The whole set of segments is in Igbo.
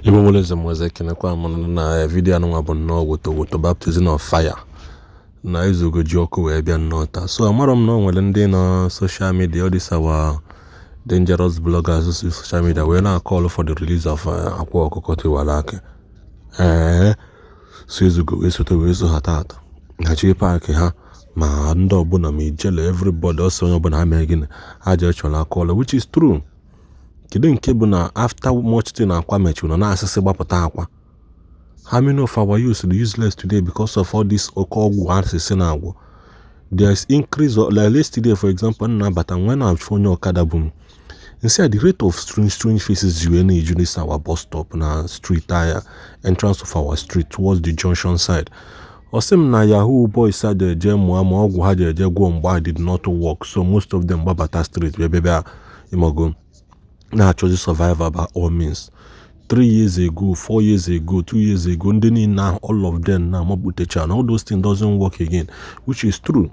Igbo nwere eze m ọzọ, ekenekwa m. Na video anụnwa bụ nnọọ woto woto baptism of fire na Ezugo ji ọkụ wee bịa nnọọ taa. So amarọ m na o nwere ndị nọ social media, all these our dangerous bloggers si social media wee na-call for the release of Akwa Ọkụkọ Tiwara Akị. Ee, so Ezugo wee sote wee so ha tata na J Park ha ma ndị ọbụla ma ijele everybody ọsọ, onye ọbụla ha mee gịnị, ha jee chọrọ aka ọlụ, which is true. Kedu nke bụ na after much thing Akwa mechiri nọ na-asịsị gbapụta Akwa? How many of our youths dey useless today because of all this oke ọgwụ asịsị na-agwọ? There is increase of, like yesterday, for example, m na-abata nwee na-afụ onye ọkada bụ m nsị, the rate of strange strange faces ji wee na-eju this our bus stop na street aya, entrance of our street towards the junction side. Ọ sị m na yahoo boys a eje mụọ ma ọgwụ ha ji eje gwọọ mgbe a did not work, so most of them gbabata street bịa bịa bịa ịmago na-achọzi survival by all means. 3 years ago, 4 years ago, 2 years ago, ndị niile ahụ, all of them na amapụtacha na all those things doesn't work again, which is true.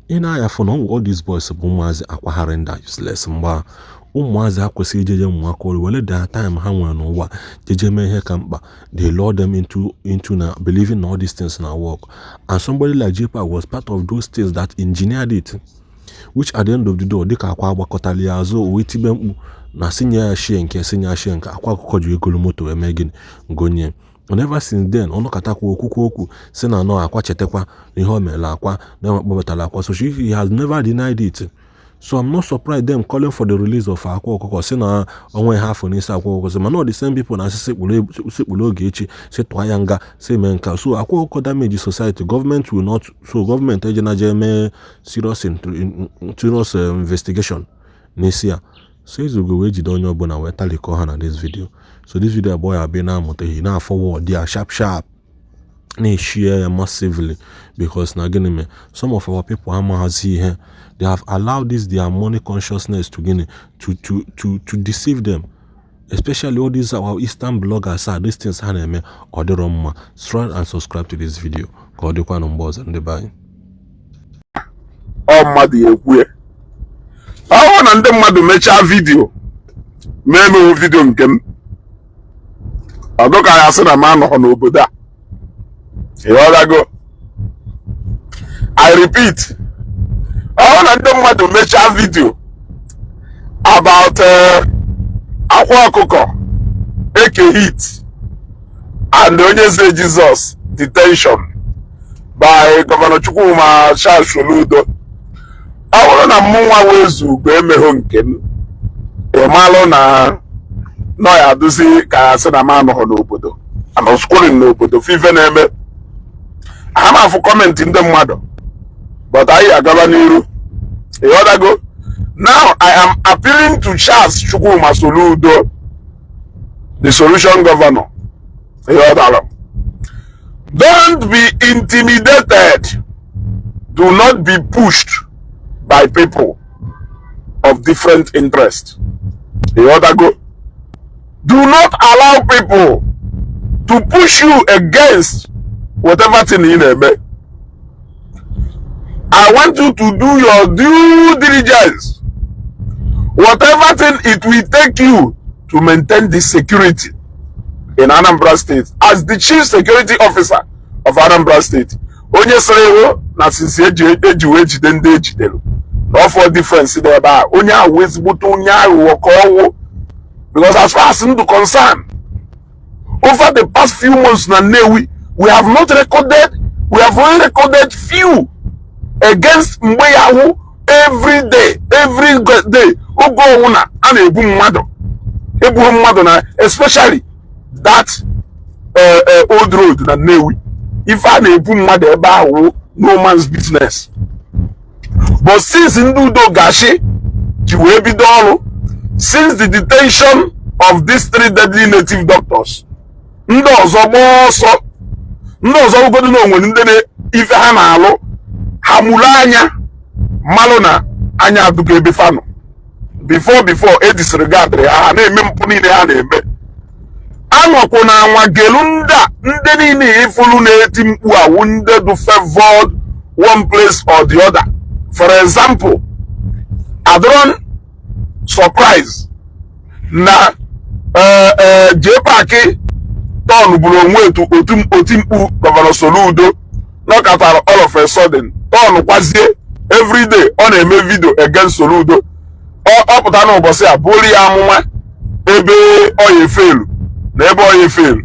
Ị na-aya fụ na all these boys bụ ụmụazị akwagharị ndị useless. Mgbe ụmụazị ha kwesịrị ijeje mụọ aka ọrụ, were their time ha nwere n'ụwa jeje mee ihe ka mkpa, they lure them into na believing na all these things na work. And somebody like JPAC was part of those things that engineered it, which at the end of the day, dịka Akwa agbakọtala ya azụ, o wee tibe mkpu na sinye ya shie nke sinye ya shie nke Akwa Ọkụkọ ji egolu moto wee mee gịnị ngonye. And ever since then, ọ nọkọtakwa okwukwu okwu si na anọ Akwa chetakwa na ihe o mere Akwa na enwe kpọbatara Akwa, so he has never denied it. So I'm not surprised them calling for the release of Akwa Ọkụkọ, si na onwe ha afọ n'isi Akwa Ọkụkọ si mana ọ the same people na asị sekpuru oge echi si tụọ ya nga si mee nka. So Akwa Ọkụkọ damage society, government will not, so gọọmenti ejena je mee serious serious investigation n'isi ya. So Ezugo wee jide onye ọbụla wee talikọ ha na this video. So this video abụọ ya abịa na-amụta ihe na forward ya sharp sharp, na-eshare ya massively, because na gịnị mee, some of our people amaghazi ihe. They have allowed this their money consciousness to gịnị, to deceive them, especially all these our eastern bloggers are these things ha na-eme ọ dịrọ mma. Try and subscribe to this video ka ọ dịkwanụ mgbe ọzọ, ndị be anyị. Ọ mmadụ ya ekwu ya, ọ bụrụ na ndị mmadụ mechaa video mee emewo video nke m, ọ dịka ya sị na m anọghọ n'obodo a. Ịghọtago? I repeat, ọ bụrụ na ndị mmadụ mechaa video about Akwa Ọkụkọ, Eke Hit and Onye Eze Jesus detention by Governor Chukwuma Charles Soludo, ọ bụrụ na mụ nwa wee Ezugo emegho nke m, ị malụ na nọ ya adụzi ka ya sị na m anọghọ n'obodo, anọskwurin n'obodo fife na-eme ha na-afụ comment ndị mmadụ, but anyị agaba n'iru. Ịghọtago? Now I am appealing to Charles Chukwuma Soludo, the solution governor. Ịghọtara? Don't be intimidated. Do not be pushed by people of different interest. Ịghọtago? Do not allow people to push you against whatever thing ị na-eme. I want you to do your due diligence, whatever thing it will take you to maintain the security in Anambra State as the chief security officer of Anambra State. Onye sịrị iwu na since eji wee jide ndị ejidere na ọfọ difference dị ebe a, onye ahụ ezigbote onye aghụghọ ka ọwụ, because as far as ndụ concern, over the past few months na Nnewi, we have not recorded, we have only recorded few against mgbe ya hụ every day, every day, oge ọwụna a na-ebu mmadụ, egbuo mmadụ na especially that old road na Nnewi. Ife a na-ebu mmadụ ebe ahụ, no man's business. But since ndị udo gashi ji wee bido ọrụ, since the detention of these three deadly native doctors, ndị ọzọ gbaa ọsọ, ndị ọzọ ugodo na onwere ndị na ife ha na-alụ, ha mụrụ anya mmalụ na anya adụgo ebe fanụ. Before e disregard ha, ha na-eme mpụ niile ha na-eme. Anwakwu na anwa gelu ndị a, ndị niile ifulu na-eti mkpu awụ ndị du favored one place or the other. For example, adron surprise na J Park Turn bụrụ onwe etu otu oti mkpu Governor Soludo nọkọtara all of a sudden turn kwazie. Everyday ọ na-eme video against Soludo. Ọ pụta n'ụbọchị a bụrụ ya amụma ebe ọ ya efelu na ebe ọ ya efelu,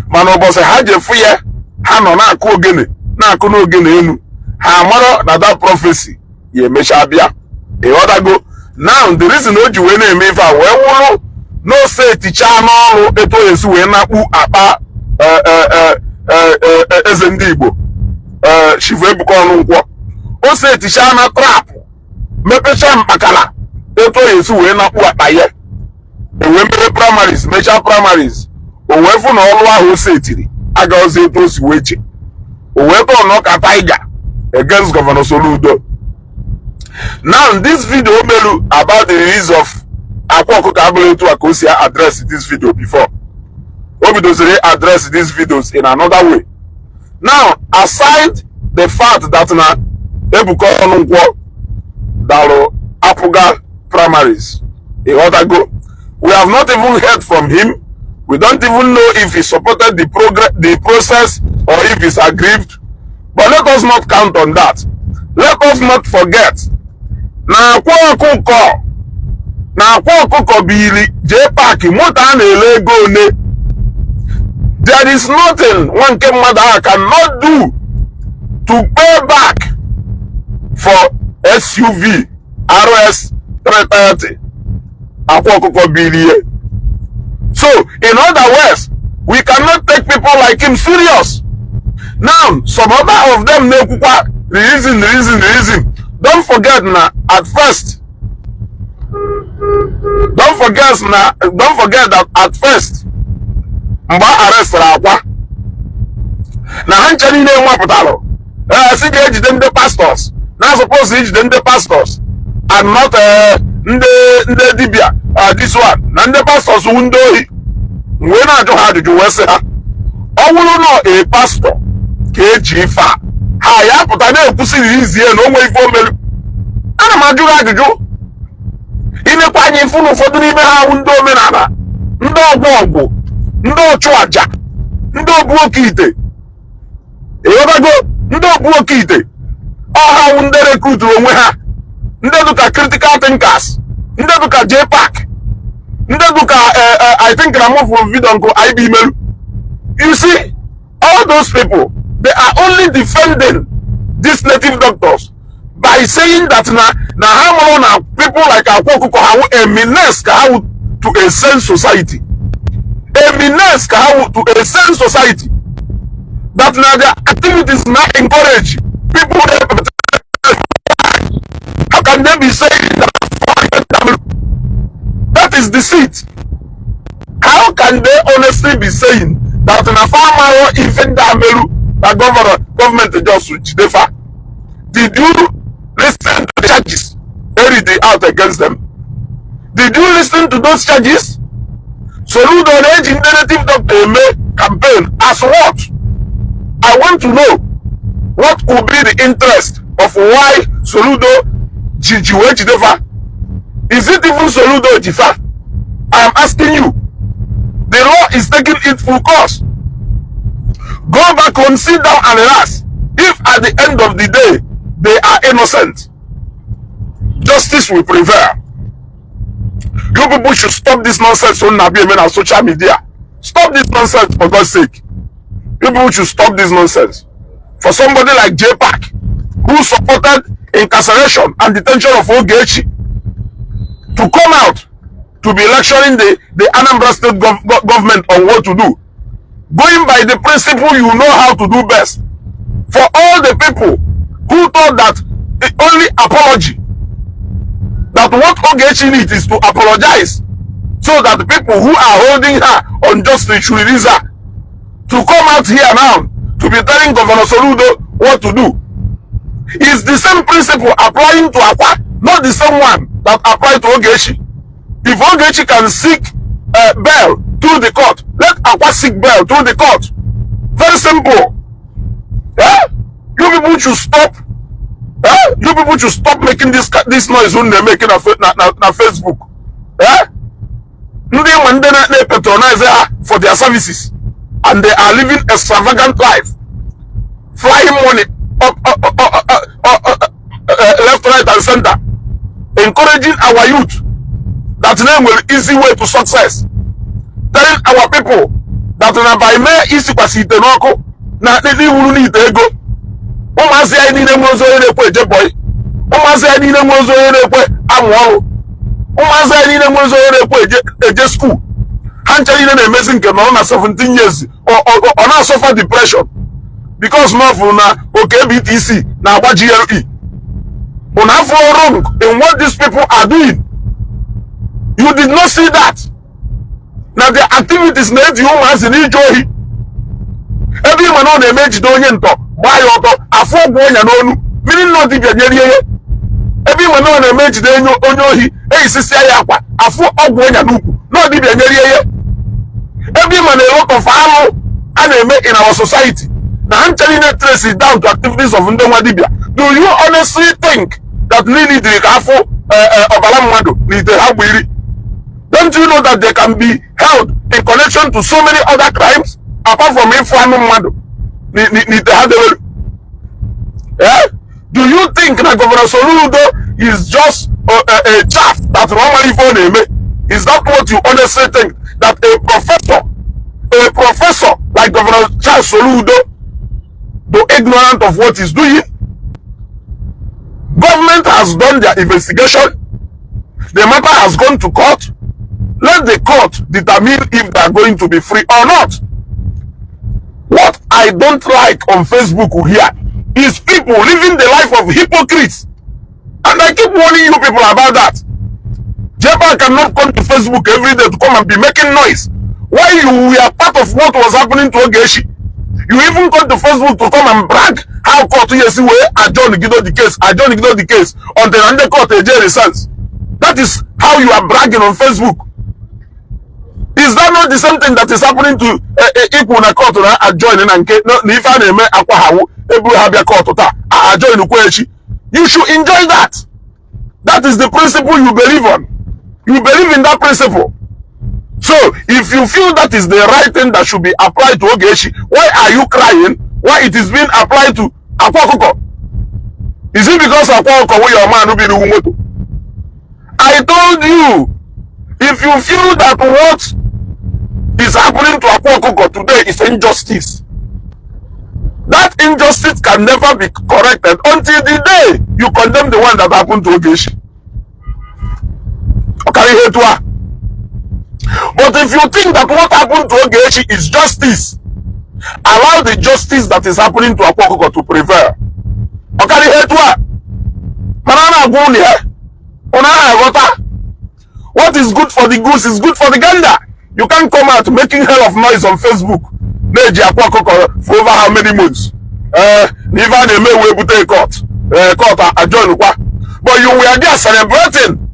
mana ụbọchị ha ji efu ya, ha nọ na-akụ ogene, na-akụ n'ogene elu, ha mara na that prophecy ya emechaa bịa. Ịghọtago? Now, the reason o ji wee na-eme ife a wee wụrụ na ose etichaa n'ọrụ etu o esi wee nakpu akpa eze ndị Igbo, Chief Ebuka Ọnụnkwọ. Ose etichaa na trap, mepechaa mkpakala etu o esi wee nakpu akpa ya, ewee mere primaries, mechaa primaries, o wee fụ na ọrụ ahụ ose etiri agaghịzi etu o si wee che, o wee turn ka tiger against Governor Soludo. Now, this video melu about the release of Akwa Ọkụkọ abụghị etu a ka o si address this video before. O bidoziri address these videos in another way. Now, aside the fact that na Ebuka Ọnụnkwọ dalụ APGA primaries, ịghọtago, we have not even heard from him. We don't even know if he supported the progress, the process, or if he's aggrieved, but let us not count on that. Let us not forget na Akwa Ọkụkọ, na Akwa Ọkụkọ biri jee park moto a na-ele ego one. There is nothing nwa nke mmadụ ahụ cannot do to pay back for SUV RS 330 Akwa Ọkụkọ birie. So in other words, we cannot take people like him serious. Now, some other of them na-ekwukwa reason, reason, reason. Don't forget na at first, don't forget na, don't forget that at first, mgbe a arrestara Akwa, na ha nche niile nwapụtalụ ee si ga-ejide ndị pastors, na suppose ijide ndị pastors and not ndị dibịa, this one na ndị pastors wu ndị ohi. Wee na-ajụ ha ajụjụ, wee sị ha, ọ bụrụ na a pastor ka eji ife a, ha ya pụta na-ekwusiri izie na o nwee ife omelu? Ana m ajụ ha ajụjụ. Ilekwa anya, ịfụ na ụfọdụ n'ime ha wụ ndị omenala, ndị ọgwụ ọgwụ, ndị ọchụaja, ndị obu oke ite. Ịghọtago? Ndị obu oke ite, ọha wụ ndị recruituru onwe ha, ndị dụka critical thinkers, ndị dụka J-Park, ndị dụka, I think na mụ fụrụ video nke IB melu. You see all those people, they are only defending these native doctors by saying that na ha mụrụ na people like Akwa Ọkụkọ ha wụ a menace ka ha wụ to a sane society, a menace ka ha wụ to a sane society, that na their activities na encourage people. How can they be saying that? That is deceit. How can they honestly be saying that na farmer ife ndị ameru na governor, gọọmenti just jidefa? Did you listen to the charges carried out against them? Did you listen to those charges? Soludo na-eji ndị native doctor eme campaign as what? I want to know what could be the interest of why Soludo ji wee jidefa. Is it even Soludo jifa? I am asking you. The law is taking it full course. Go back home, sit down and relax. If at the end of the day they are innocent, justice will prevail. You people should stop this nonsense on Nabi on social media. Stop this nonsense, for God's sake. You people should stop this nonsense. For somebody like J Park, who supported incarceration and detention of Ogechi, to come out to be lecturing the Anambra State government on what to do, going by the principle you know how to do best. For all the people who thought that the only apology, that what Ogechi needs is to apologize so that the people who are holding her unjustly should release her, to come out here now to be telling Governor Soludo what to do. It's the same principle applying to Akwa, not the same one that apply to Ogechi. If Ogechi can seek bail through the court, let Akwa seek bail through the court. Very simple. Yeah? You people should stop. Eh? You people should stop making this noise when they're making na Facebook. Eh? Ndị nwe ndị na-patronize ha for their services. And they are living extravagant life, flying money up, up, up, up, up, up, left, right and center, encouraging our youth that na enwere easy way to success, telling our people that na by mee isikwasị ite n'ọkụ na n'iwuru n'ite ego. Ụmụazị anyị niile nwe ozi onye na-ekwe eje boy, ụmụazị anyị niile nwe ozi onye na-ekwe amụ ọrụ, ụmụazị anyị niile nwe ozi onye na-ekwe eje school. Ha ncha niile na-emezi nke nọrọ na 17 years, ọ na-asuffer depression because na ọ fụrụ na oke BTC na-agba GLE. Unu afọ wrong in what these people are doing? You did not see that na their activities na-eji ụmụazị n'ije ohi, ebe ịma na ọ na-eme ejide onye ntọ, gbaa ya ọtọ, afụ ọgwụ ọnya n'onu mmiri nna dibịa nyere ihe, ebe ịma na ọ na-eme ejide onye ohi, eyisisia ya akwa, afụ ọgwụ ọnya n'ukwu na ọdịbịa nyere ihe, ebe ịma na a lot of alụ a na-eme in our society na ha ncha niile trace it down to activities of ndị nwa dibịa. Do you honestly think that niile dịrị ka afụ ọbara mmadụ na ite ha bụ iri? Don't you know that they can be held in connection to so many other crimes apart from ịfụ anụ mmadụ n'ite ha dewere? Eh? Do you think na Governor Soludo is just a chaff that na ọ mara ife ọ na-eme? Is that what you honestly think, that a professor like Governor Charles Soludo do ignorant of what he's doing? Government has done their investigation. The matter has gone to court. Let the court determine if they are going to be free or not. What I don't like on Facebook here is people living the life of hypocrites, and I keep warning you people about that. Jepa cannot come to Facebook every day to come and be making noise. Why you were part of what was happening to Ogechi? You even come to Facebook to come and brag how court yesi wee adjourn gido the case, adjourn gido the case until ndị court eje recess. That is how you are bragging on Facebook. Is that not the same thing that is happening to ikwu na court na adjourn na nke na ife a na-eme akwa hawu eburu ha bịa court taa, adjourn kwa echi? You should enjoy that. That is the principle you believe on. You believe in that principle. So if you feel that is the right thing that should be applied to Ogechi, why are you crying? Why it is being applied to Akwa Okuko? Is it because Akwa Okuko wey your man be the moto? I told you, if you feel that what is happening to Akwa Okuko today is injustice, that injustice can never be corrected until the day you condemn the one that happened to Ogechi. Ọkara ihe etu a. But if you think that what happened to Ogechi is justice, allow the justice that is happening to Akwa Okuko to prevail. Ọkara ihe etu a. Mana a na-agwa unu ya, unu agha aghọta. What is good for the goose is good for the gander. You can't come out making hell of noise on Facebook na-eji Akwa Okuko for over how many months, ee, na ife a na-eme wee bute court, ee, court adjourn kwa, but you were there celebrating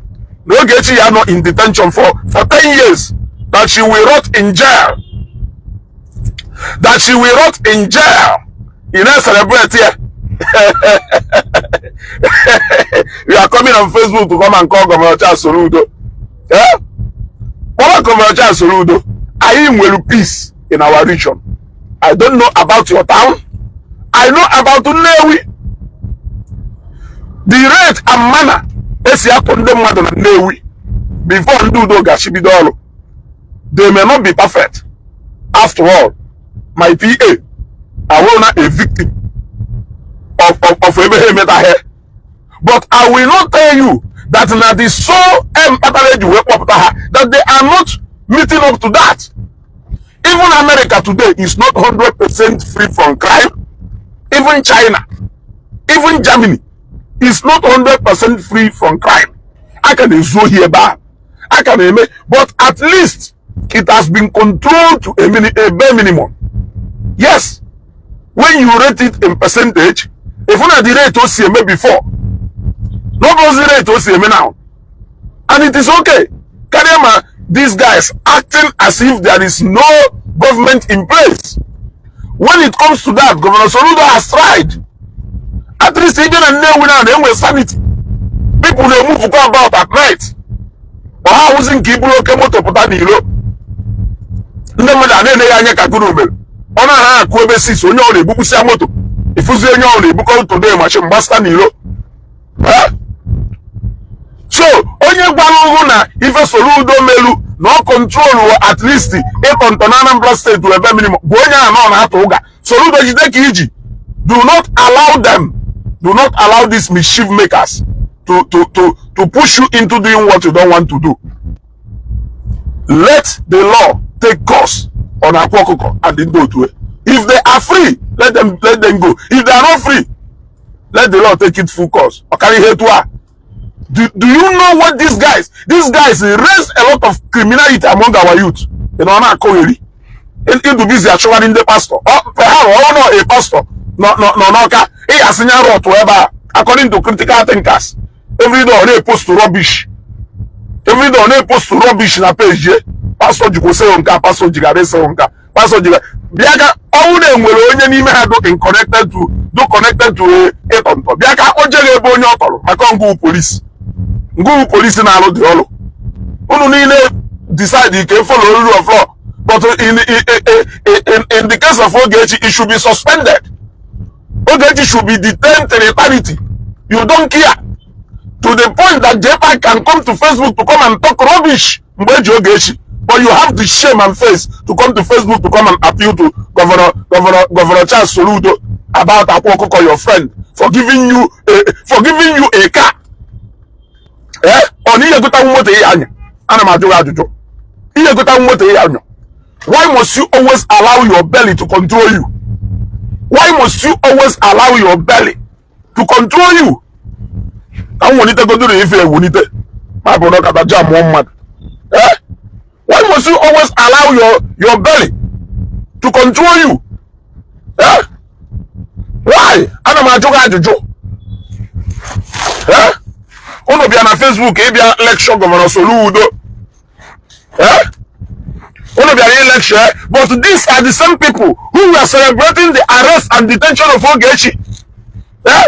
na Ogechi ya nọ in detention for 10 years, that she will rot in jail, that she will rot in jail. You na celebrate here. You are coming on Facebook to come and call Governor Charles Soludo. Eh? Kpọrọ Governor Charles Soludo. Anyị nwere peace in our region. I don't know about your town. I know about Nnewi. The rate and manner esi atụ ndị mmadụ na Nnewi before ndị udo gachi bido ọrụ, they may not be perfect. After all, my PA awụrụ na a victim of ebe ha emetaghị, but I will not tell you that na the sole m kpatara eji wee kpọpụta ha, that they are not meeting up to that. Even America today is not 100% free from crime. Even China, even Germany is not 100% free from crime. A ka na-ezu ohi ebe ahụ, a ka na-eme, but at least it has been controlled to a bare minimum. Yes, when you rate it in percentage, if na the rate o si eme before, no bụzi rate o si eme now, and it is okay. Karịa ma these guys acting as if there is no government in place. When it comes to that, Governor Soludo has tried. At least even na Nnewi now na-enwe sanity. People dey move go about at night. Ọha awụzi nke iburu oke moto pụta n'ilo. Ndị mmadụ a na-ele ya anya ka gụrụ mere ọ na-aha akụ ebe sis onye ọ na-egbupụsịa moto, ịfụzi onye ọ na-ebukọ today machine gbasta n'iro. Eh? So onye gwara ụgwụ na ife Soludo melu na ọ control at least ịtọ ntọ na Anambra State ebe minimum bụ onye a nọ na-atụ ụga. Soludo, jide ka iji. Do not allow them, do not allow these mischief makers to push you into doing what you don't want to do. Let the law take course on Akwa Okuko and ndị otu. If they are free, let them go. If they are not free, let the law take it full course. Ọkara ihe etu a. Do you know what these guys raise a lot of criminality among our youth? Ị nọ na-akọgheri ịdụ busy achụgharị ndị pastor. Ha ọ nọ a pastor nọ nọ n'Ọka ị ga-asị nya rọtụ ebe a. According to critical thinkers, everyday ọ na-epost rubbish, everyday ọ na-epost rubbish na page ye. Pastor jikwa seo nke a, pastor jigara eseo nke a, pastor jiga bịa ka ọnwụ na enwere onye n'ime ha do in connected to do connected to ịtọ ntọ, bịa ka o jeghị ebe onye ọ tọrọ maka ngụ polisi, ngụ polisi na-alụ dị ọlụ. Unu niile decide ka e follow rule of law, but in the case of Ogechi, it should be suspended. Ogechi should be detained till eternity. You don't care to the point that JPAC can come to Facebook to come and talk rubbish mgbe eji Ogechi, but you have the shame and face to come to Facebook to come and appeal to Governor Charles Soludo about Akwa Okuko, your friend, for giving you a car. Eh, ọ na ihe gotanwu moto ihe anya? Ana m ajụ gị ajụjụ. Ihe gotanwu moto ihe anya? Why must you always allow your belly to control you? Why must you always allow your belly to control you? Ka m welitegodoro ife ewulite ma bụ na ọkata jam mụọ mmadụ. Eh, why must you always allow your belly to control you? Eh, why? Ana m ajụ gị ajụjụ. Eh, unu bịa na Facebook ịbịa lecture Governor Soludo. Eh, unu bịara lecture, but these are the same people who were celebrating the arrest and detention of Ogechi. Eh,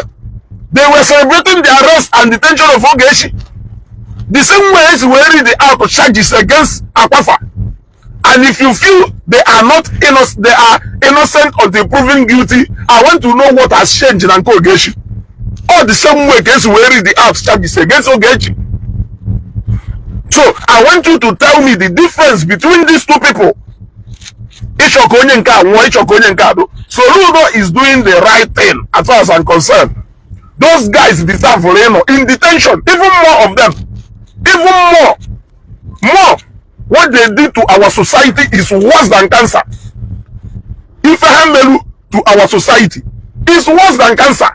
they were celebrating the arrest and detention of Ogechi the same way as we read the out charges against Akwafa. And if you feel they are not innocent, they are innocent until proven guilty, I want to know what has changed in nke Ogechi. All the same way case we read the out charges against Ogechi. So I want you to tell me the difference between these two people. Ịchọ ka onye nke a nwụọ, ịchọ ka onye nke a do. Soludo is doing the right thing as far as I'm concerned. Those guys deserve for in detention, even more of them, even more, more. What they did to our society is worse than cancer. Ife ha melu to our society is worse than cancer,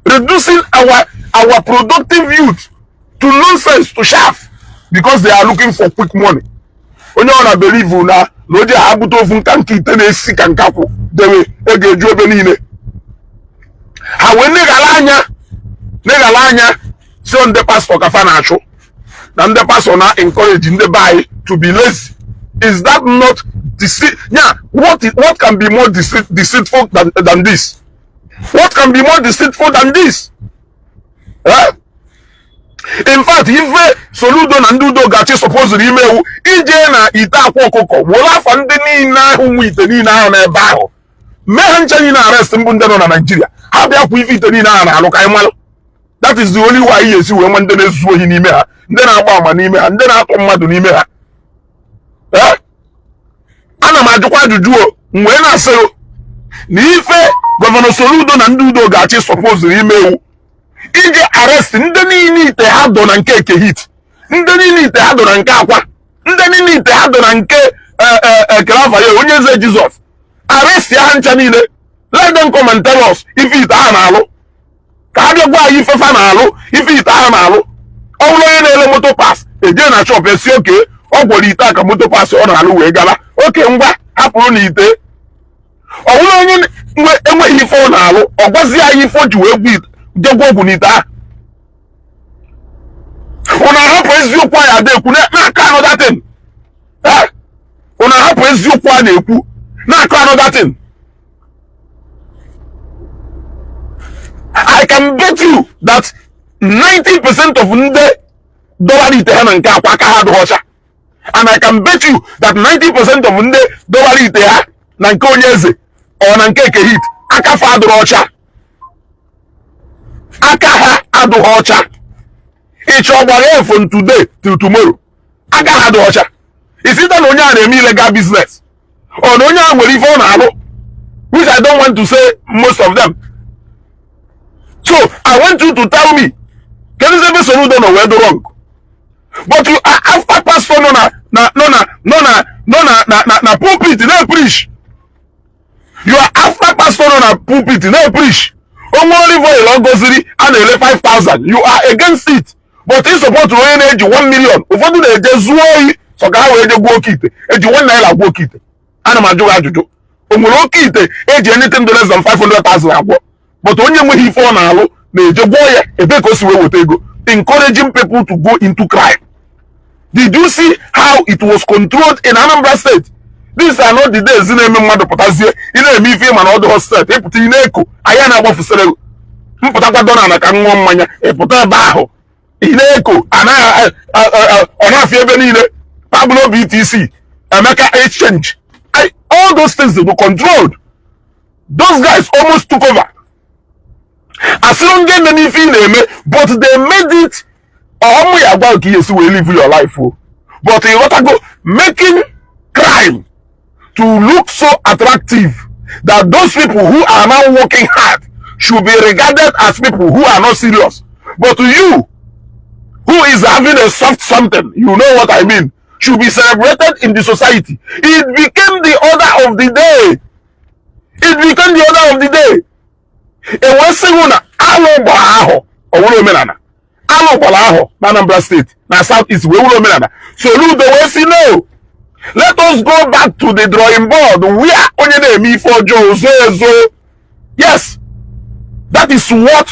reducing our productive youth to nonsense, to chaff, because they are looking for quick money. Onye ọ na believe na o ji ha bute ofu nka nke ite na-esi ka nkakwụ dewe ego eju ebe niile, ha wee neghala anya, neghala anya si ndị pastor ka fa na-achụ na ndị pastor na encourage ndị be anyị to be lazy. Is that not deceit? Yeah, what can be more deceitful than this? What can be more deceitful than this? Eh? In fact, ife Soludo na ndị udo gachi supposed ime ewu ije na ite Akwa Ọkụkọ were afa ndị niile ahụ nwe ite niile ahụ n'ebe ahụ mee ha nche niile arrest mbụ ndị nọ na Naijiria, ha bịakwa ife ite niile ahụ na-alụ ka anyị malụ. That is the only way anyị esi wee nwe ndị na-ezu ohi n'ime ha, ndị na-agba ama n'ime ha, ndị na-atụ mmadụ n'ime ha. Ee, ana m ajụkwa ajụjụ o m wee na-asị o na ife Governor Soludo na ndị udo ga-achị supposed ime ewu ije arrest ndị niile ite ha dọ na nke Eke Hit, ndị niile ite ha dọ na nke Akwa, ndị niile ite ha dọ na nke Ekelavaye onye eze Jizọs, arrest ya ha ncha niile. Let them come and tell us ife ite ha na-alụ, ka ha bịa gwa anyị ife fa na-alụ, ife ite ha na-alụ. Ọ bụrụ onye na-ele motor parts, eje na shop esi oke ọ gwọrọ ite a ka motor parts ọ na-alụ wee gaba oke ngwa hapụrụ na ite. Ọ bụrụ onye enweghị ife ọ na-alụ, ọ gwazie anyị ife o ji wee gwa jegwa ọgwụ n'ite ahụ. Unu ahapụ eziokwu anyị ada ekwu na-akọ another thing. Eh? Unu ahapụ eziokwu a na-ekwu na-akọ another thing. I can bet you that 90% of ndị dọwara ite ha na nke Akwa aka ha adịghị ọcha. And I can bet you that 90% of ndị dọwara ite ha na nke onye eze ọ na nke Eke Hit, aka fa adụrụ ọcha, aka ha adụghị ọcha. Ịchọ gbara ya from today till tomorrow, aka ha adụghị ọcha. Isite na onye a na-eme illegal business ọ na onye a nwere ife ọ na-alụ, which I don't want to say most of them. So I want you to tell me, kedu ebe Soludo nọ wee do wrong? But you are after pastor nọ na na nọ na nọ na nọ na na na na pulpit na-preach. You are after pastor nọ na pulpit na-preach. Onwe olive oil ọ goziri a na-ele 5000, you are against it, but ị support onye na-eji 1 million. Ụfọdụ na-eje zuo ohi sọ ka ha wee je gwuo oke ite. Eji 1 naira gwuo oke ite? Ana m ajụ gị ajụjụ. O nwere oke ite eji anything less than 500,000 agwọ? But onye nweghị ife ọ na-alụ na-eje gwọọ ya. Ebe ka o si wee weta ego? Encouraging people to go into crime. Did you see how it was controlled in Anambra State? These are not the days na-eme mmadụ pụtazie, ị na-eme ife mana ọ dịghọ set, ịpụta ị na-eko anyị na-agbafusịrị ego. Mpụtakwa dọna na ka m ṅụọ mmanya, ịpụta ebe ahụ ị na-eko, anaghị ọ na-afịa ebe niile. Pablo BTC, Emeka Exchange, all those things were controlled. Those guys almost took over. Asịrị ndị eme n'ife ị na-eme, but they made it ọmụ ya gwa ka ihe si wee live your life o. But ịghọtago, making crime to look so attractive that those people who are now working hard should be regarded as people who are not serious, but you who is having a soft something, you know what I mean, should be celebrated in the society. It became the order of the day. It became the order of the day. E wee sị hụ na alụ gbara ahụ ọ wụrụ omenala. Alụ gbara ahụ na Anambra State na South East wee wụrụ omenala. Soludo wee sị, "No, let us go back to the drawing board," where onye na-eme ife ọjọọ zo ezo. Yes, that is what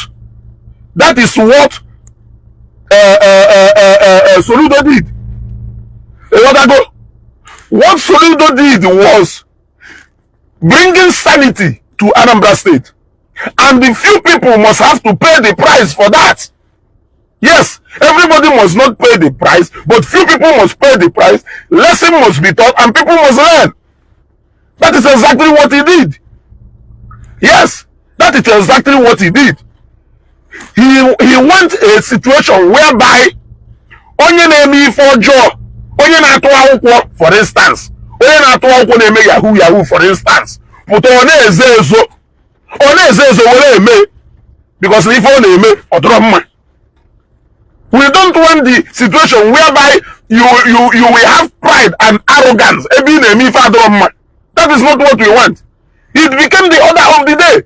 Soludo did. Ịghọtago? What Soludo did was bringing sanity to Anambra State, and the few people must have to pay the price for that. Yes, everybody must not pay the price, but few people must pay the price. Lesson must be taught and people must learn. That is exactly what he did. Yes, that is exactly what he did. He want a situation whereby onye na-eme ife ọjọọ, onye na-atụ akwụkwọ for instance, onye na-atụ akwụkwọ na-eme yahoo yahoo for instance, pụta ọ na-ezo ezo, ọ na-ezo ezo were eme, because na ife ọ na-eme ọ dọrọ mma. We don't want the situation whereby you will have pride and arrogance ebe ị na-eme ife adọrọ mma. That is not what we want. It became the order of the day.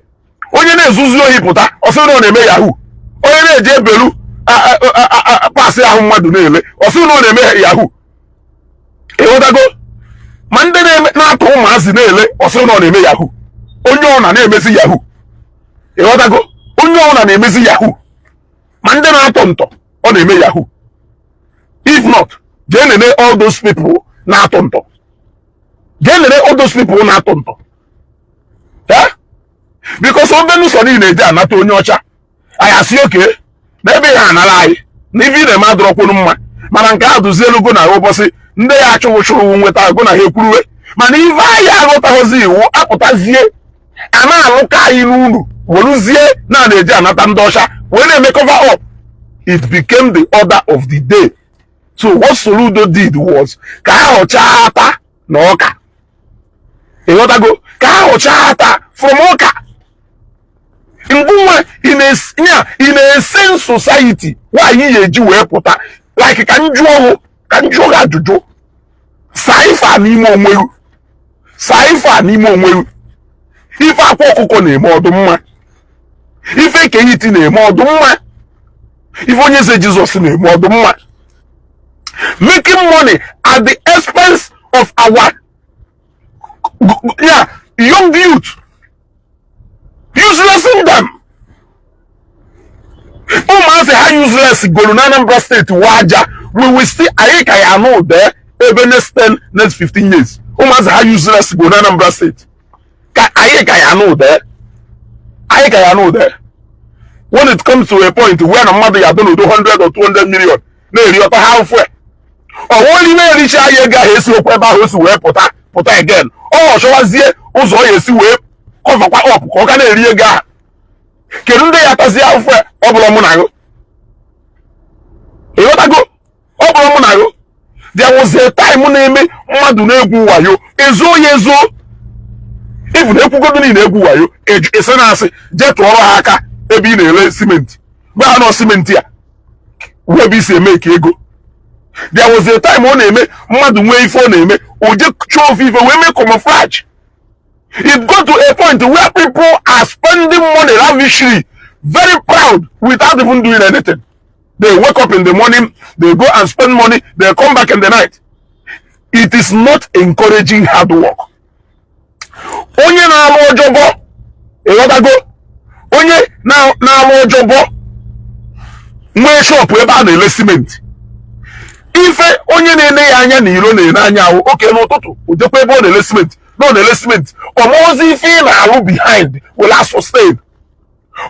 Onye na-ezuzu ohi pụta, ọ sị na ọ na-eme yahoo. Onye na-eji ebelu pasị ahụ mmadụ na-ele, ọ sị na ọ na-eme yahoo. Ịghọtago? Ma ndị na-atụ ụmụazị na-ele, ọ sị na ọ na-eme yahoo. Onye ọ na na-emezi yahoo. Ịghọtago? Onye ọ na na-emezi yahoo. Ma ndị na-atọ ntọ, ọ na-eme yahoo. If not, jee nene all those people na-atọ ntọ, jee nene all those people na-atọ ntọ. Eh, because obenu sọ niile eji anata onye ọcha, anyị asị oke na ebe ha anara anyị na ife ị na-eme adọrọkwunu mma. Mana nke a duzielu go na ụbọchị ndị ya achụghị chụrụ nweta go na ha ekwuruwe. Mana ife anyị aghọtaghịzi, iwu apụtazie a na-alụka anyị n'uru, weruzie na na-eji anata ndị ọcha wee na-eme cover up. It became the order of the day. So what Soludo did was ka a họchaa ata na ọka. Ịghọtago? Ka a họchaa ata from ọka. Ngụnwa in a sane society, nwaanyị ya eji wee pụta like ka njụ ọhụ, ka njụọ gị ajụjụ. Saa ife a n'ime onwe gị, saa ife a n'ime onwe gị. Ife akwa ọkụkọ na-eme ọdụ mma, ife ekehiti na-eme ọdụ mma, ife onye eze Jizọs na-eme ọdụ mma? Making money at the expense of our, yeah, young youth, uselessing them. Ụmụazị ha useless golu na Anambra State waja. We will still, anyị ka ya anụ ụda ebe next 10, next 15 years. Ụmụazị ha useless golu na Anambra State, ka anyị ka ya anụ ụda, anyị ka ya anụ ụda. When it comes to a point where na mmadụ ya adọ n'udo 100 or 200 million na-eri ọta ha mfue, Ọ nwere ime ericha ya ego ahụ esi okwu ebe ahụ o si wee pụta pụta again. Ọ chọwazie ụzọ ọ ya esi wee coverkwa up ka ọ ga na-eri ego ahụ. Kedu ndị ya atazi afụfụ ya? Ọ bụrụ mụ na gụ, ịghọtago? Ọ bụrụ mụ na gụ. There was a time na-eme mmadụ na-egwu wayo, ezo ya ezo. Even ekwugodo niile egwu wayo, esi na asị jee tụọrọ ha aka ebe ị na-ere simenti, gwa ha nọ simenti a wee ebe isi eme ka ego. There was a time ọ na-eme mmadụ nwee ife ọ na-eme, o je chọọ ofe ife wee mee camouflage. It got to a point where people are spending money lavishly, very proud, without even doing anything. They wake up in the morning, they go and spend money, they come back in the night. It is not encouraging hard work. Onye na-alụ ọjọbọ, ịghọtago, onye na-alụ ọjọbọ nwee shop ebe a na-ele simenti, ife onye na-ene ya anya na iro na-ene anya ahụ oke n'ụtụtụ, ojekwa ebe ọ na-ele simenti na ọ na-ele simenti, ọmụozi ife ị na-alụ behind will sustain.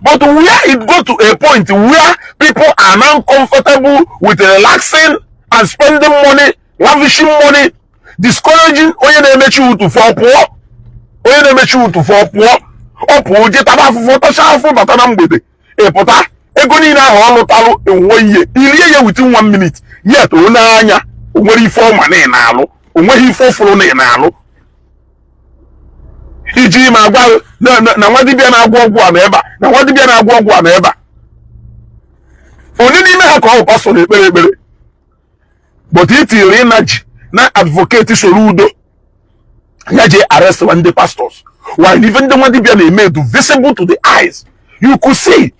But where it go to a point where people are now comfortable with relaxing and spending money, lavishing money, discouraging onye na-emechi ụtụ fọ pụọ, onye na-emechi ụtụ fọ pụọ, ọ pụọ je taba afụfụ, tacha afụfụ, bata na mgbede, ịpụta ego niile ahụ ọ lụtalụ enwe ihe irie ya within one minute. Yet onye anya o nwere ife ọma na ị na-alụ, o nweghị ife ọfụrụ na ị na-alụ iji ma agwa na nwa dibịa na-agwọ ọgwụ a na ebe a, na nwa dibịa na-agwọ ọgwụ a na ebe a. Onye n'ime ha ka ọ bụ pastọ na-ekpere ekpere? But itinyere energy na advocate soro udo ya jee arrest ndị pastors, while even ndị nwa dibịa na-eme do visible to the eyes. You could see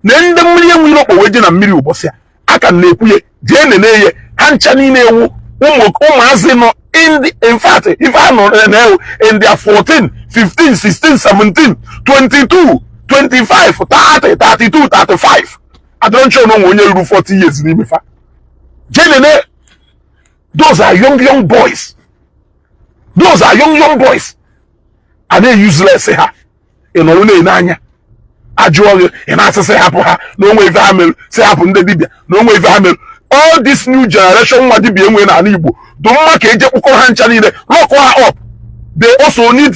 na ndị mmiri enwe ire wee je na mmiri ụbọchị a aka na-ekwuye jee nene ye ha ncha niile ewu ụmụ ụmụazị nọ in the, in fact, ife a nọ na-ewu in their 14, 15, 16, 17, 22, 25, 30, 32, 35. Adịrọ nchọ na onwe onye ruru 40 years n'ime fa. Jee nene, those are young young boys, those are young young boys. A na-useless ha. Ị nọrọ na-ene anya, ajụọ gị, ị na-asị sị hapụ ha na onwe ife ha mere, sị hapụ ndị dibịa na onwe ife ha mere. All this new generation nwa dibịa enwe n'ala Igbo dị mma ka eje kpụkọrọ ha ncha niile, lock ha up. They also need,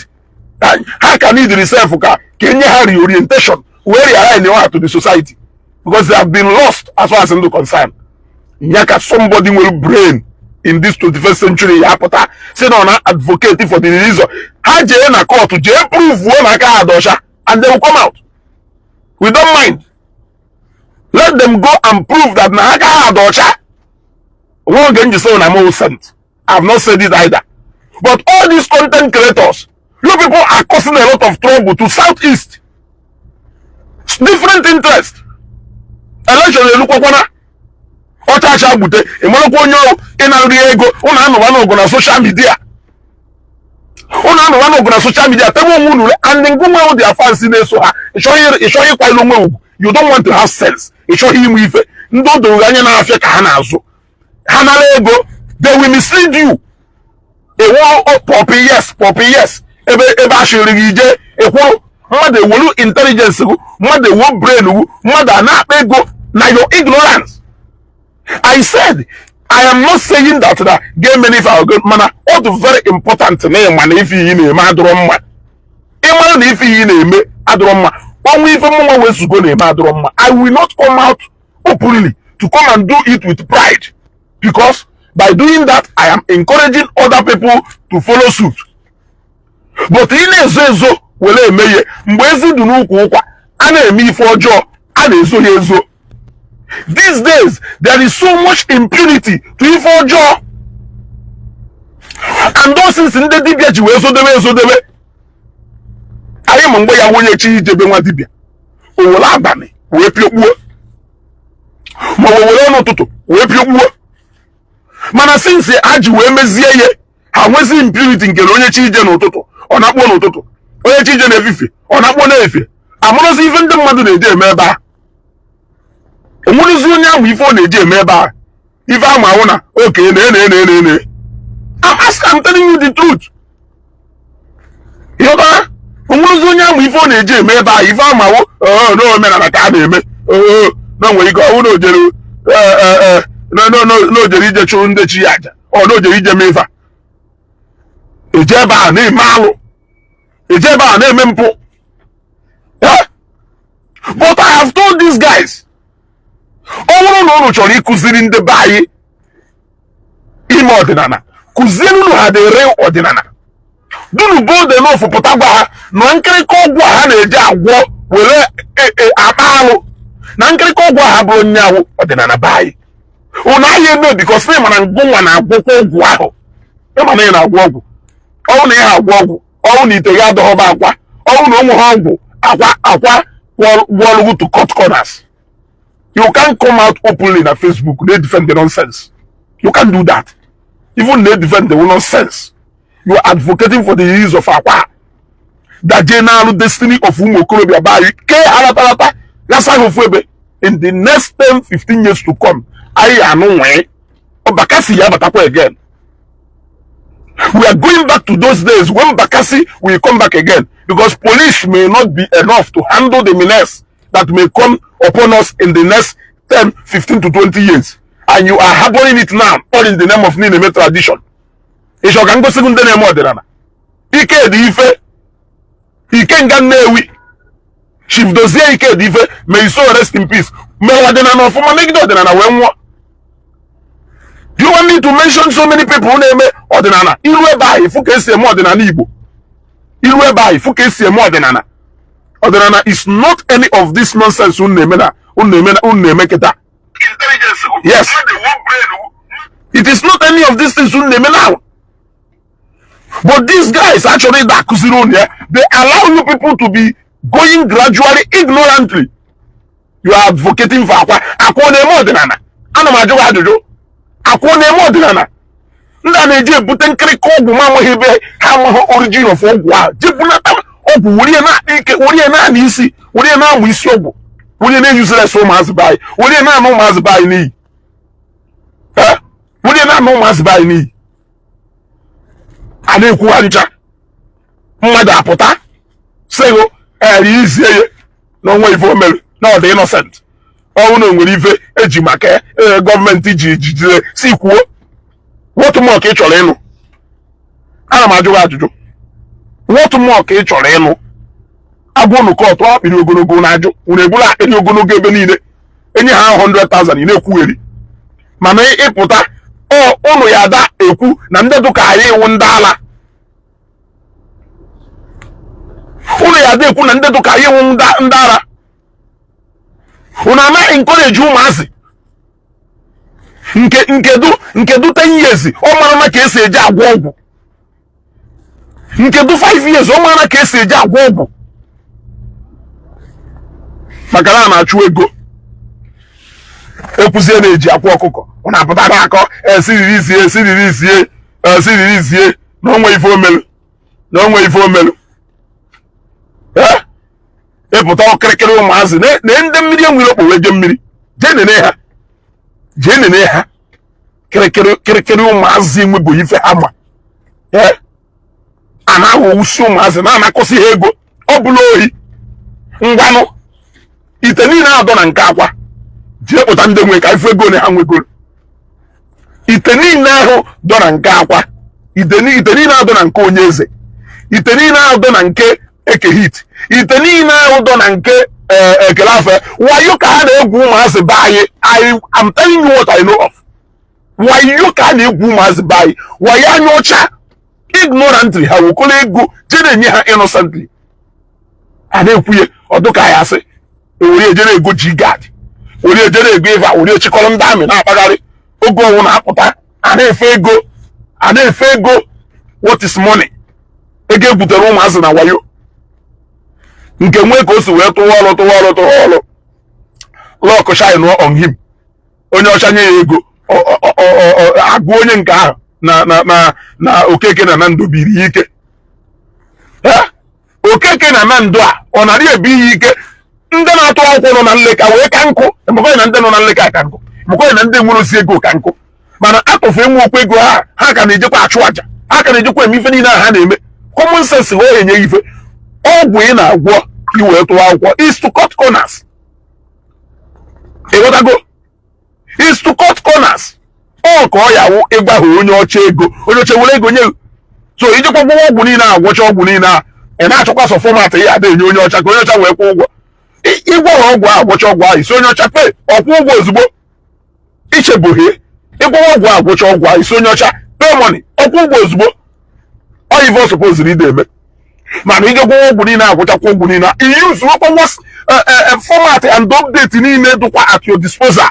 ha ka need reself ka enye ha reorientation wee realign ha to the society, because they have been lost as far as I'm concerned. Ya ka somebody nwere brain in this 21st century ya pụta si na ọ na advocate for the release. Ha jee na court, jee prove na aka ha dị ọcha, and they will come out. We don't mind. Let them go and prove that na aka ha dị ọcha. Nwa oge m ji sị na m saint, I have not said it either. But all these content creators, you people are causing a lot of trouble to Southeast. Different interest. Election elukwakwana, ọchacha gbute, ịmarakwa onye ị na-nri ego. Ụnụ anụwa n'ọgụ na social media, ụnụ anụwa n'ọgụ na social media, tebe onwe unu. And ngụ nwe their fans na-eso ha, ịchọghị ịkwanyere onwe ugwu. You don't want to have sense. Ịchọghị inwe ife ndị o doro anya na-afịa ka ha na-azụ. Ha nara ego, they will mislead you. Ewu pọpị yes, pọpị yes, ebe ebe ashịrị gị ije ịkwụrụ mmadụ ewelu intelligence gụ, mmadụ ewu brain gụ, mmadụ a na-akpa ego na your ignorance. I said I am not saying that na ga-eme ife ahụ, mana ọ dị very important na ịma na ife iyi na-eme adịrọ mma. Ịmara na ife iyi na-eme adịrọ mma, ọnwa ife mụnwa wezugo na-eme adịrọ mma, I will not come out openly to come and do it with pride, because by doing that, I am encouraging other people to follow suit. But ị na-ezo ezo were eme ihe mgbe ezi dị n'ukwu ụkwa, a na-eme ife ọjọọ, a na-ezo ya ezo. These days there is so much impunity to ife ọjọọ, and those things ndị dibịa ji wee zodebe ezodebe anyị. Ma mgbe ya nwunye chi ijebe nwa dibịa, o were abalị wee pịokpuo, ma ọ were ọnụ ụtụtụ wee pịokpuo. Mana since ha ji wee mezie ihe, ha nwezi impunity nke na onye chi ije n'ụtụtụ, ọ na-akpọ n'ụtụtụ, onye chi ije n'efifie, ọ na-akpọ n'efifie. Amụrụzi ife ndị mmadụ na-eji eme ebe a, onwerezi onye ahụ ife ọ na-eji eme ebe a. Ife ahụ ahụ na oke na ene ene ene ene. I'm asking, I'm telling you the truth. Ịghọtara? Onwerezi onye ahụ ife ọ na-eji eme ebe a. Ife ahụ ahụ na omenala ka a na-eme na nwere ike ọwụ na ojere. Na o jere ije chụrụ ndị chi ya aja, ọ na o jere ije mee ife a. Eje ebe a na-eme alụ, eje ebe a na-eme mpụ. Eh? But I have told these guys, ọ bụrụ na unu chọrọ ịkụziri ndị be anyị ime ọdịnala, kụziere unu ha the real ọdịnala. Dunu bold enough pụta gwa ha na nkịrịka ọgwụ a ha na-eji agwọ were akpa alụ, na nkịrịka ọgwụ a ha bụrụ nyaawụ ọdịnala be anyị. Unu ahịa eme, because na ịma na ngụnwa na-agwọkwa ọgwụ ahụ. Ịma na ị na-agwọ ọgwụ, ọnwụ na ị ha agwọ ọgwụ, ọnwụ na ite gị adọghọba akwa, ọnwụ na ụmụ ha ọgwụ akwa akwa gwọọlụgwu to cut corners. You can't come out openly na Facebook na defend the nonsense. You can't do that. Even na defend the nonsense, you are advocating for the use of akwa daje na-alụ destiny of ụmụ okorobịa be anyị ke alatalata gasa ha ofu ebe. In the next 10 15 years to come, anyị anụ nwee Bakassi ya batakwa again. We are going back to those days when Bakassi will come back again, because police may not be enough to handle the menace that may come upon us in the next 10 15 to 20 years, and you are harboring it now, all in the name of Nineme tradition. Ịchọ ka ngosi gị ndị na-eme ọdịnala ike dị ife Ikenga Nnewi, Chief Dozie Ike dị ife, may his soul rest in peace, mere ọdịnala ọfụma, megide ọdịnala wee nwụọ. Do you want me to mention so many people na-eme ọdịnala? Iru ebe ahụ, ifu ka esi eme ọdịnala Igbo. Iru ebe ahụ, ifu ka esi eme ọdịnala. Ọdịnala is not any of this nonsense unu na-eme na unu na-eme na unu na-eme kịta. Yes, it is not any of these things unu na-eme now. But these guys actually da akụziri unu ya. They allow you people to be going gradually, ignorantly. You are advocating for akwa. Akwa ọ na-eme ọdịnala? Ana m ajụ gị ajụjụ. Akwa ọ na-eme ọdịnala? Ndị a na-eji ebute nkịrịka ọgwụ ma amaghị ebe ha, amaghị origin of ọgwụ ahụ, jebunata ọgwụ were ya na-akpa ike, were ya na-ana isi, were ya na-amụ isi ọgwụ, were ya na-eyuseless ụmụazị be anyị, were ya na-ana ụmụazị be anyị n'iyi. Eh? Were ya na-ana ụmụazị be anyị n'iyi. A na-ekwugharị ncha mmadụ apụta sịgụ eri izie ya na onwe ife o mere na ọ dị innocent. Ọnwụ na o nwere ife eji maka ee gọọmenti ji jidere si kwuo. What more ka ị chọrọ ịnụ? Ana m ajụ gị ajụjụ. What more ka ị chọrọ ịnụ? Agwa unu kọtụ akpịrị ogologo na-ajụ unu eburu akpịrị ogologo ebe niile enye ha 100,000 ị na-ekwugheri, mana ịpụta ọ ụnụ ya ada ekwu na ndị dụka anyị iwu ndị ala. Ụnụ ya ada ekwu na ndị dụka anyị iwu ndị ara. Unu ama encourage ụmụazị nke nkedu nkedu 10 years, ọ mara na ka esi eji agwọ ọgwụ. Nkedu 5 years, ọ mara ka esi eji agwọ ọgwụ, maka na a na-achụ ego. Ekwuzie na-eji akwa ọkụkọ, ọ na-apụta na-akọ esiriri isie, esiriri isie, esiriri isie, na onwe ife omelu, na onwe ife omelu. Ee, ịpụta ọkịrịkịrị ụmụazị na ndị mmiri enwere okpo wee jee mmiri, jee nene ha, jee nene ha. Kịrịkịrị kịrịkịrị ụmụazị enwebụghị ife ha ma. Ee, a na-aghọwusi ụmụazị, na-anakọsị ha ego. Ọ bụla ohi ngwanụ ite niile adọ na nke akwa, jee kpụta ndị nwe ka ife ego ole ha nwegoro. Ite niile ahụ dọ na nke akwa, ite niile ahụ dọ na nke onye eze, ite niile ahụ dọ na nke ekehit, ite niile ahụ dọ na nke ekele afe wayo ka ha na-egwu ụmụazị be anyị. I am telling you what I know of. Wayo ka a na-egwu ụmụazị be anyị, wayo anya ọcha. Ignorantly, ha wekọrọ ego jee na-enye ha innocently. A na-ekwuye ọdụ ka ya asị ewere ejere ego ji gad, were ejere ego ịva, were echekọrọ ndị amị na-akpagharị oge ọnwụ na-apụta. A na-efe ego, a na-efe ego. What is money? Ego egwutere ụmụazị na wayo nke nwee ka o si wee tụwa ọrụ, tụwa ọrụ, tụwa ọrụ. Luck shine on him. Onye ọcha nye ya ego, agụ onye nke ahụ na Okeke na Nando biri ya ike. Okeke na Nando a ọ narị ebi ya ike. Ndị na-atụ akwụkwọ nọ na nleka wee ka nkụ mekọghị na ndị nọ na nleka ka nkụ, mekọghị na ndị nwere osi ego ka nkụ. Mana atụfu enwe okwu ego ha, ha ka na-ejekwa achụ àjà, ha ka na-ejekwa eme ife niile ahụ ha na-eme. Common sense wee enye ife ọgwụ ị na-agwọ ka ị wee tụọ akwụkwọ is to cut corners. Ịghọtago? Is to cut corners. Ọ ka ọ ya wụ ịgwa onye ọcha ego, onye ọcha were ego nye. So ijekwa gwọwa ọgwụ niile a, gwọcha ọgwụ niile a, ị na-achọkwa sọ format ya ada enye onye ọcha ka onye ọcha wee kwụọ ụgwọ. Ịgwọwa ọgwụ ahụ, gwọcha ọgwụ ahụ, isi onye ọcha pay, ọkwụ ụgwọ ozugbo. Ichebughi ịgwọwa ọgwụ ahụ, gwọcha ọgwụ ahụ, isi onye ọcha pay money, ọkwụ ụgwọ ozugbo. Ọ ife ọ supposed ide eme. Mana ije gwọwa ọgwụ niile, agwụchakwa ọgwụ niile, iyuzuokwa format and update niile dụkwa at your disposal.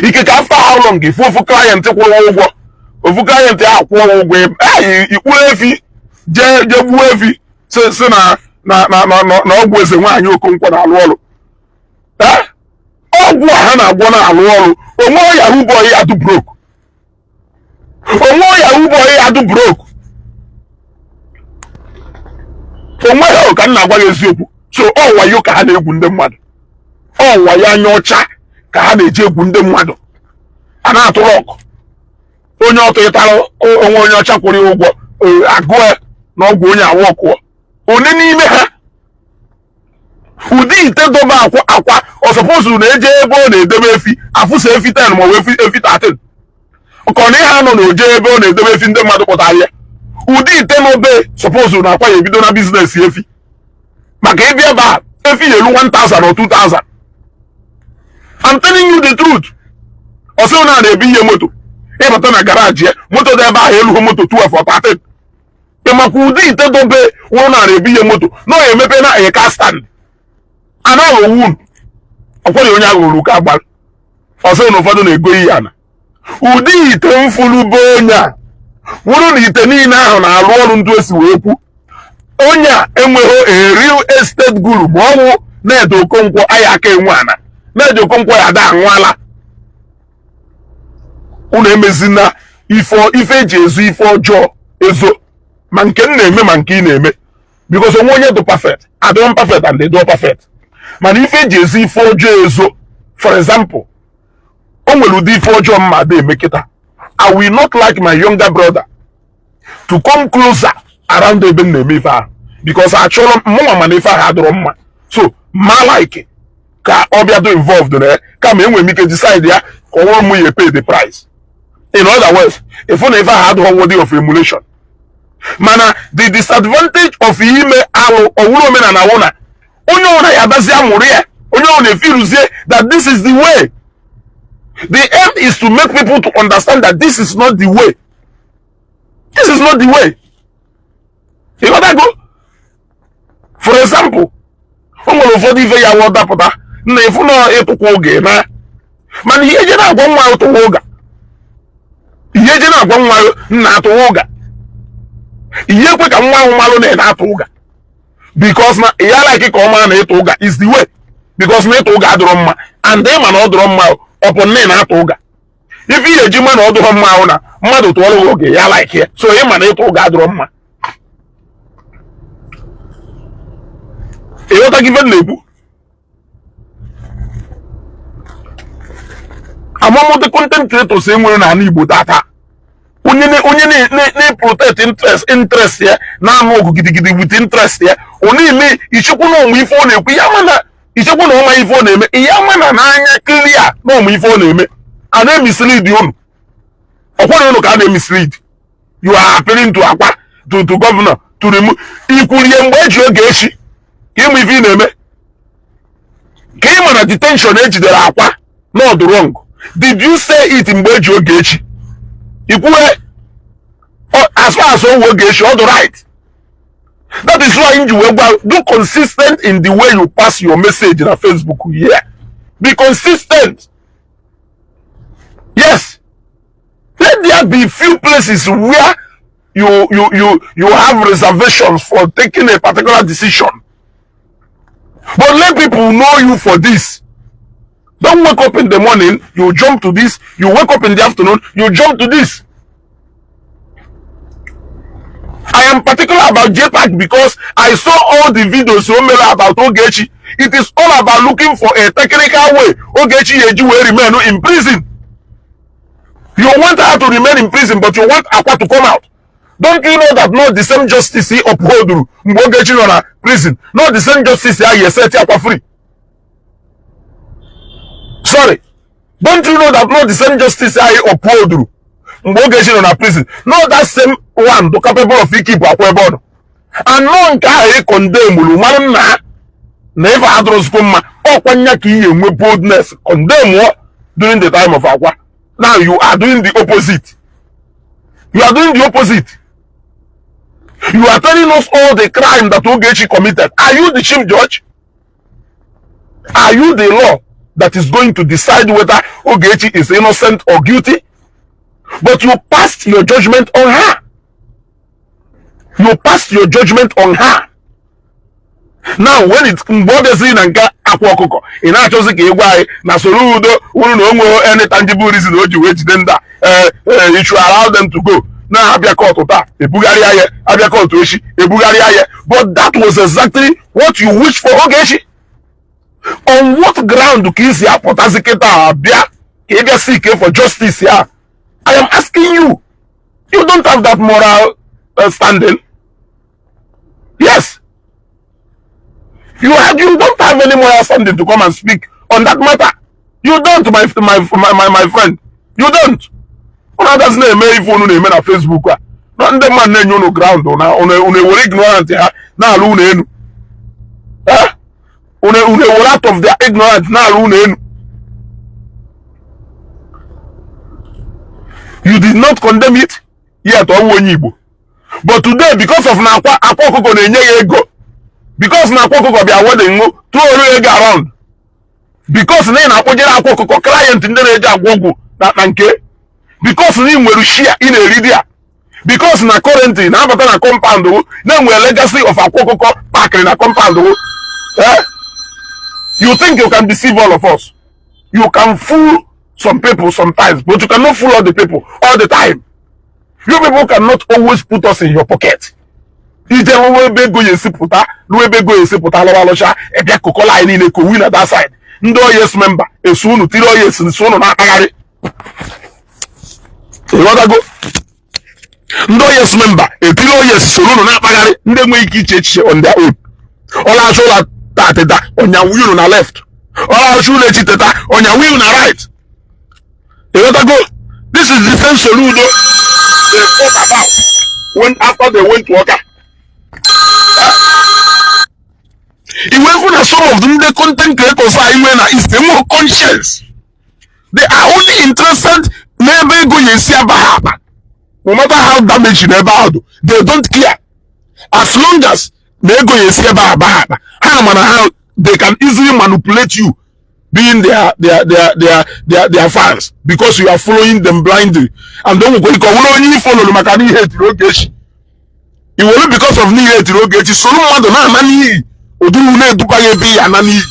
Ike ka after how long ifu ofu client kwụrụ ụgwọ, ofu client ahụ kwụọ ụgwọ, ikpuru efi jee jee gbuo efi, si na na na na na ọgwụ eze nwaanyị Okonkwo na-alụ ọrụ. Ọgwụ a ha na-agwọ na-alụ ọrụ. Onwe yahoo boy ya dụ broke, onwe yahoo boy ya dụ broke, onwe ha ka m na-agwa gị eziokwu. So ọ wayo ka ha na-egwu ndị mmadụ, ọ wayo anya ọcha ka ha na-eji egwu ndị mmadụ. A na-atụrụ ọgụ onye ọtụtara onwe onye ọcha kwụrụ ya ụgwọ, agụọ na ọgwụ onye awụ ọkụọ. One n'ime ha ụdị ite dobe akwa akwa ọsọpọsụ na-eje ebe ọ na-edebe efi, afụsa efi 10 ma ọ bụ efi 13, ka ọ na ihe anọ na oje ebe ọ na-edebe efi ndị mmadụ kpụtara ya. Ụdị ite n'obe sọpọsụ na akwa ya ebido na business efi, maka ịbịa ebe a efi ya elu 1000 or 2000. I'm telling you the truth. Ọsị na na-ebu ihe moto ịbata na garage ya, moto dị ebe ahụ elughị moto 12 or 13. Ị makwa ụdị ite dobe wụrụ na na-ebu ihe moto na ọ emepe na eka stand anaghị owu ọkwere onye aghụrụ ka agbara. Ọsị na ụfọdụ na-ego ihe ana ụdị ite mfulu be onye a wụrụ na ite niile ahụ na-arụ ọrụ. Ndụ esi wee kwu onye a enweghị a real estate guru, ma ọ wụ Ned Okonkwo anyị aka enwe ana Ned Okonkwo ya ada anwụala. Unu emezina ife ife eji ezo ife ọjọọ ezo, ma nke m na-eme ma nke ị na-eme, because onwe onye dị perfect adịghị perfect and they perfect. Mana ife eji ezo ife ọjọọ ezo, for example, o nwere ụdị ife ọjọọ mma ada eme kịta, I will not like my younger brother to come closer around ebe m na-eme ife ahụ, because achọrọ m mụnwa, mana ife ahụ adịrọ mma. So ma like ka ọ bịa do involved na ya, kama enwere m ike decide ya ka ọ bụrụ mụ ya pay the price. In other words, ịfụ na ife ahụ adịghị worthy of emulation. Mana the disadvantage of ime alụ ọwụrụ omenala wụ na onye ọbụla ya adazi amụrụ ya, onye ọbụla efiruzie that this is the way. The aim is to make people to understand that this is not the way, this is not the way. Ịghọtago? For example, o nwere ụfọdụ ife ya wụ dapụta na ịfụ na ịtụkwa oge na, mana ihe eje na-agwa nwa tụwa ụga, ihe eje na-agwa nwa nna atụwa ụga, ihe ekwe ka nwa ahụ malụ na ị na-atụ ụga, because na ya like ka ọ mara na ịtụ ụga is the way, because na ịtụ ụga adịrọ mma, and ịma na ọ dịrọ mma. Ọ bụ na ị na-atụ ụga, ife ihe eji ma na ọ dịrọ mma ahụ na mmadụ tụọrọ gị oge ya like ya, so ịma na ịtụ ụga adịrọ mma. Ịghọta gị ife m na-ekwu? Amamụdị content creators enwere n'ala Igbo tata, onye na-protect interest ya, na-anụ ọgụ gidigidi with interest ya, ọ na-eme ichekwa na ọmụ ife ọ na-ekwu ya, mana ichekwa na ọma ife ọ na-eme ya, mana n'anya clear na ọmụ ife ọ na-eme. A na-emislead unu, ọkwara unu ka a na-emislead. You are appealing to akwa to governor to remove ikwurie mgbe eji oge echi ka ịmụ ife ị na-eme, ka ị ma na detention ejidere akwa not wrong. Did you say it mgbe eji oge echi ikwuwe? As far as owe oge echi ọ dị right. That is why nji wee gwa do consistent in the way you pass your message na Facebook here. Be consistent. Yes, let there be few places where you have reservations for taking a particular decision, but let people know you for this. Don't wake up in the morning, you jump to this. You wake up in the afternoon, you jump to this. I am particular about JPAC because I saw all the videos o mere about Ogechi. It is all about looking for a technical way Ogechi Yeji will remain in prison. You want her to remain in prison, but you want Akwa to come out. Don't you know that not the same justice he uphold mgbe Ogechi nọ na prison, not the same justice ya set Akwa free? Sorry, Don't you know that not the same justice anyị uphold mgbe Ogechi nọ na prison, not that same one do capable of ikeep Akwa ebe ọ nọ? Anọ nke ahụ ị condemnuru mara nna na ife adịrọzikwo mma, ọkwa nya ka ihe enwe boldness condemn during the time of Akwa. Now you are doing the opposite. You are doing the opposite. You are telling us all the crime that Ogechi committed. Are you the chief judge? Are you the law that is going to decide whether Ogechi is innocent or guilty? But you passed your judgment on her. You passed your judgment on her. Now when it, mgbe ọ bịaziri na nke Akwa Ọkụkọ, ị na-achọzi ka ị gwa anyị na Soludo wuru na o nwere any tangible reason o ji wee jide ndị a, you should allow them to go. Na-abịa court taa, ebugharịa ya, abịa court echi, ebugharịa ya. But that was exactly what you wish for Ogechi. On what ground ka isi apụtazi kịta abịa ka ị bịa seek for justice ya? I am asking you. You don't have that moral standing. Yes, you don't have any moral standing to come and speak on that matter. You don't, my friend. You don't. Unu agaghị na-eme ife unu na-eme na Facebook a na ndị mmadụ na-enye unu ground na unu ewere ignorant ha na-alụ unu enu. Eh? Unu ewere out of their ignorance na-alụ unu enu. You did not condemn it yet, ọ wụ onye Igbo. But today, because of na Akwa Ọkụkọ na-enye ya ego, because na Akwa Ọkụkọ bịa wedding ṅụ tụọ ego around, because na ị na-akpọjere Akwa Ọkụkọ client ndị na-eji agwọ ọgwụ na nke, because na ị nwere share ị na-eri di ya, because na currently na-abata na compound wụ na-enwere legacy of Akwa Ọkụkọ pakịrị na compound wụ. Eh? You think you can deceive all of us? You can fool some people sometimes, but you cannot fool all the people all the time. You people cannot always put us in your pocket. Ije ruo ebe ego ya esi pụta, ruo ebe ego ya esi pụta, lọwa lọcha, ịbịa kokọla anyị niile kowi na that side. Ndị oyes member eso unu tiri oyes nso unu na-akpagharị. Ịghọtago? Ndị oyes member etiri oyes soro unu na-akpagharị, ndị enweghị ike iche echiche on their own. Ọlachụ ụlọ taa teta, ọnya unu na left. Ọlachụ ụlọ echi teta, ọnya unu na right. Ịghọtago? This is the same Soludo they fought about when after they went to Awka. Iwe hụ na some of the ndị content creators a inwe na East enweghị conscience. They are only interested n'ebe ego ya esi aba ha akpa. No matter how damaging ebe ahụ dị, they don't care. As long as na ego ya esi ebe aba ha akpa, ha ma na ha they can easily manipulate you being their fans, because you are following them blindly. And then nwekwa ike ọ bụrụ onye ifollowrụ maka na ihe etiri Ogechi, iwere because of n'ihe etiri Ogechi soro mmadụ na-ana n'iyi ụdịrị na-eduba ya ebe ya ana n'iyi.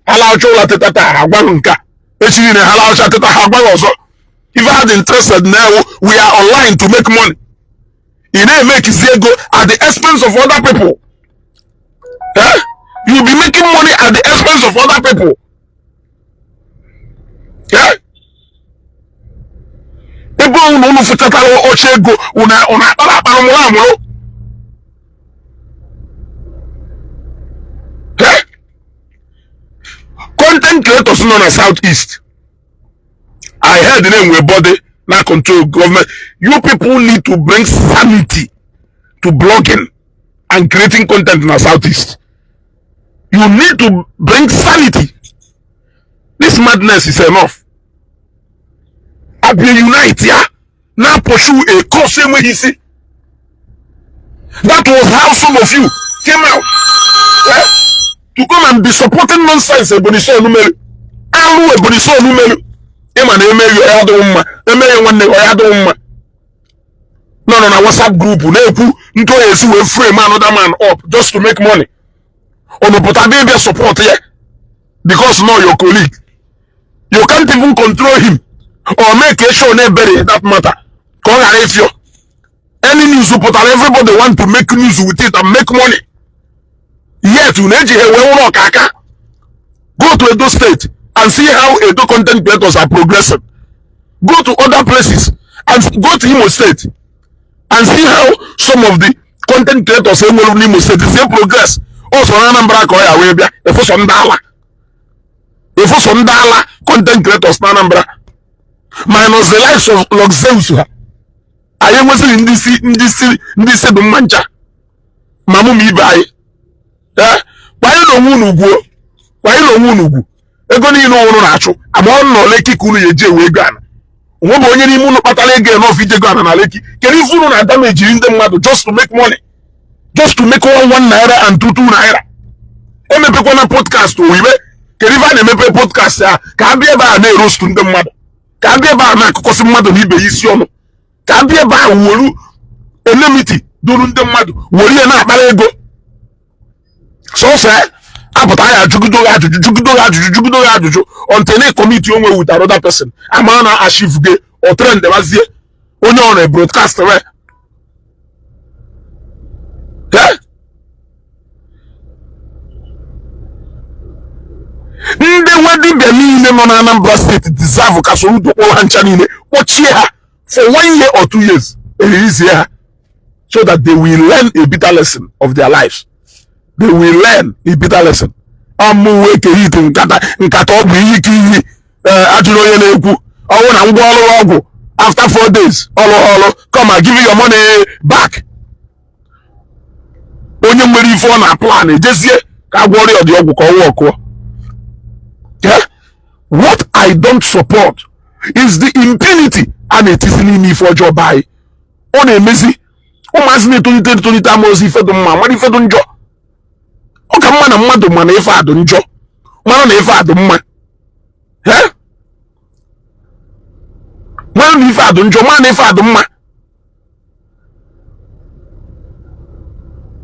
Ha lacha ụla teta taa, ha agwaghị nke a, echi niile ha lacha teta, ha agwaghị ọzọ. If I had interested now, we are online to make money. Ị na-emekizi ego at the expense of other people. Eh? You be making money at the expense of other people. Eh? Ebe unu fụchatara oche ego unu akpara akpara mụrụ amụrụ. Eh? Content creators nọ na South East, I heard the name body na control government. You people need to bring sanity to blogging and creating content in the Southeast. You need to bring sanity. This madness is enough. Abia unite ya na pursue a cause enweghị isi. That was how some of you came out, eh, to come and be supporting nonsense. Ebonyi Son mere alụ, Ebonyi Son mere, ịma na emeghị ya adịghị mma, emeghị nwanne ya adịghị mma. Nọ na WhatsApp group na-ekwu nke onye esi wee frame another man up just to make money. Unu pụta bịa bịa support ya because no your colleague, you can't even control him or make a show na-ebere that matter ka ọ ghara ịfịọ. Any news pụtara, everybody want to make news with it and make money, yet unu ejighị wee nwụrụ ọka aka. Go to Edo State and see how Edo content creators are progressing. Go to other places and go to Imo State and see how some of the content creators enwere n'Imo State si progress. Ọsọ na Anambra ka ọ ya wee bịa efụsọ ndị ala. Ịfụsọ ndị ala content creators na Anambra, minus the likes of Luxeus ha, anyị enwesịghị ndị isi, ndị isi, ndị isi dị mma ncha. Ma mụ ma ibe anyị, ee, kwanye na onwe unu ugwu, kwanye na onwe unu ugwu. Ego niile ụnụ na-achụ ama ọ nọ Lekki ka unu ya eji ewe ego ana. Onwe bụ onye n'ime unu kpatara ego enough ije ego ana na Lekki? Kedu ife unu na-adamejiri ndị mmadụ just to make money, just to make 1 1 naira and 2 2 naira? Emepekwana podcast oyibe. Kedu ife a na-emepe podcast a? Ka a bịa ebe a na-erostu ndị mmadụ, ka a bịa ebe a na-akụkọsị mmadụ na ibe ya isi ọnụ, ka a bịa ebe a wolu enmity duru ndị mmadụ were ihe na-akpara ego. Sọsọ apụta ya, jụgido ya ajụjụ, jụgido ya ajụjụ, jụgido ya ajụjụ until na commit onwe with another person ama na achieve ge o trend bazie onye ọ na broadcast we. Eh? Ndị nwe dibịa niile nọ na Anambra State deserve ka Soludo kpọrọ ha ncha niile, kpọchie ha for 1 year or 2 years, eririzie ha, so that they will learn a bitter lesson of their lives. They will learn a bitter lesson. Ọmụwe kere ite nkata nkata ọ bụ iyi ka iyi. Ee, ajụrụ onye na-ekwu ọnwụ na ngwa ọrụ ọgwụ after 4 days ọrụ ọrụ, come and give you your money back. Onye nwere ife ọ na plan ejezie ka agwọ ọrịa ọdị ọgwụ ka ọ wụọ. Yeah? What I don't support is the impunity a na-etisi n'ime ife ọjọọ be anyị. Ọ na-emezi ụmụazị na-etolite etolite amaozi ife dị mma, mara ife dị njọ. Ọ ka mma na mmadụ mana ife adụ njọ, mara na ife adụ mma. Eh? Mara na ife adụ njọ, mara na ife adụ mma.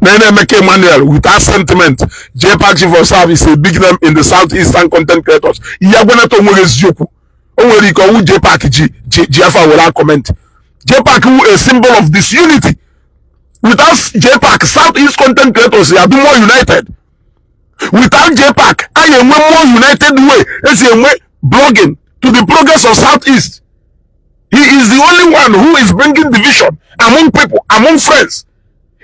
Na Emeka Emmanuel, without sentiment, JPAC chief of staff is a big name in the southeastern content creators. Ihe agwanata onweghị eziokwu. O nwere ike ọwụ JPAC ji ji ji afa were comment. JPAC wu a symbol of disunity. Without JPAC, southeast content creators ya do more united. Without JPAC, anyị enwe more united way esi enwe blogging to the progress of southeast. He is the only one who is bringing division among people, among friends.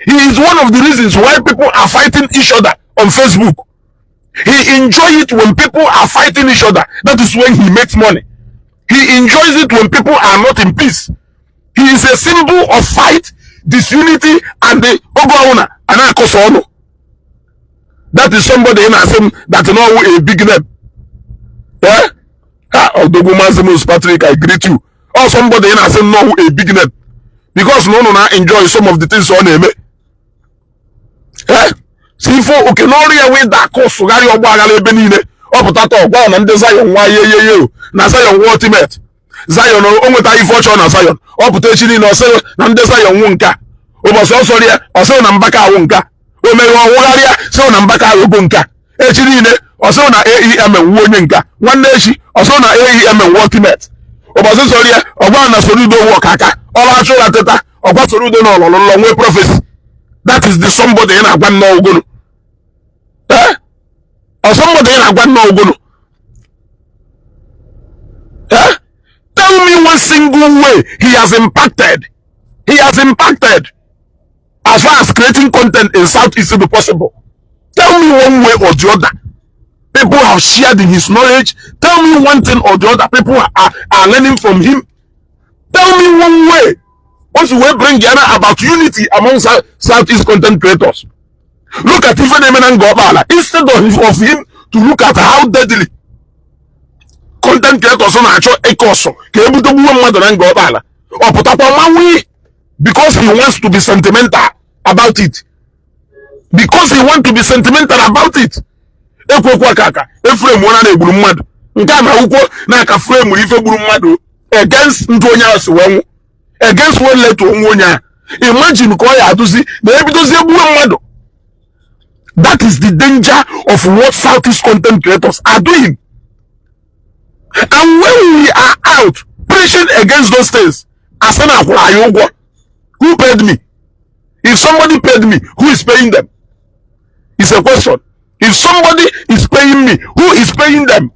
He is one of the reasons why people are fighting each other on Facebook. He enjoys it when people are fighting each other. That is when he makes money. He enjoys it when people are not in peace. He is a symbol of fight, disunity, and the ogo and akọsọ. That is somebody in asem that know a big name. Eh? Ah, Odogwu Mazimus Patrick, I greet you. Or somebody in asem know a big name. Because no no na enjoy some of the things ọ na-eme. Eh? Si ifo oke n'ọrụ ya wee da akụ sụgharị ọgba aghara ebe niile. Ọ pụta taa ọgwa na ndị Zion nwa ye ye ye o na Zion nwa ultimate Zion, o nweta ife ọchọ na Zion. Ọ pụta echi niile, ọ sịrị na ndị Zion nwụ nka. Ụbọchị ọ sọrọ ya, ọ sịrị na Mbaka awụ nka. O meghe ọwụgharịa, sịrị na Mbaka awụgo nka. Echi niile, ọ sịrị na AEM nwụ onye nka. Nwanne echi, ọ sịrị na AEM nwụ ultimate. Ụbọchị sọrọ ya, ọgwa na Soludo wụ ọkaka ọrụ achụ ụra teta, ọgwa Soludo na ọlọlọ nlọ nwee prophecy. That is the somebody ị na-agwa nnọọ ugolo. Eh, or somebody ị na-agwa nnọọ ugolo. Eh, tell me one single way he has impacted, he has impacted as far as creating content in Southeast is possible. Tell me one way or the other people have shared in his knowledge. Tell me one thing or the other people are learning from him. Tell me one way. Once we bring Ghana about unity among Southeast content creators. Look at even Emenan Gobala. Instead of him to look at how deadly content creators na-achọ ịkọ ọsọ ka ebute gbuwe mmadụ na Ngor Okpala, ọ pụtakwa manwe because he wants to be sentimental about it. Because he want to be sentimental about it. Ekwekwa aka aka eframe na na-egburu mmadụ nke a na akwụkwọ na-aka frame ife gburu mmadụ against ndụ onye ahụ si wee nwụ, against one letter onwe onye ahụ. Imagine ka ọ ya adụzi na ebidozie gbuwe mmadụ. That is the danger of what Southeast content creators are doing. And when we are out preaching against those things, asị na akwụrụ anyị ụgwọ. Who paid me? If somebody paid me, who is paying them? It's a question. If somebody is paying me, who is paying them?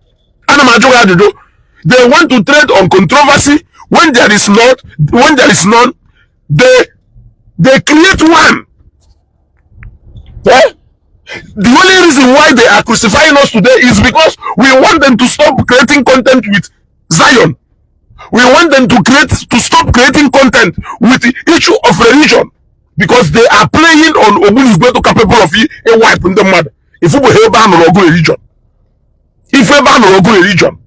Ana m ajụ gị ajụjụ. They want to trade on controversy when there is not. When there is none, they create one. Eh? The only reason why they are crucifying us today is because we want them to stop creating content with Zion. We want them to stop creating content with the issue of religion because they are playing on Ogbunigwe to capable of a wipe ndị mmadụ. Ifu bụ ebe a nụrụ ọgụ religion. Ifu ebe a nụrụ ọgụ religion.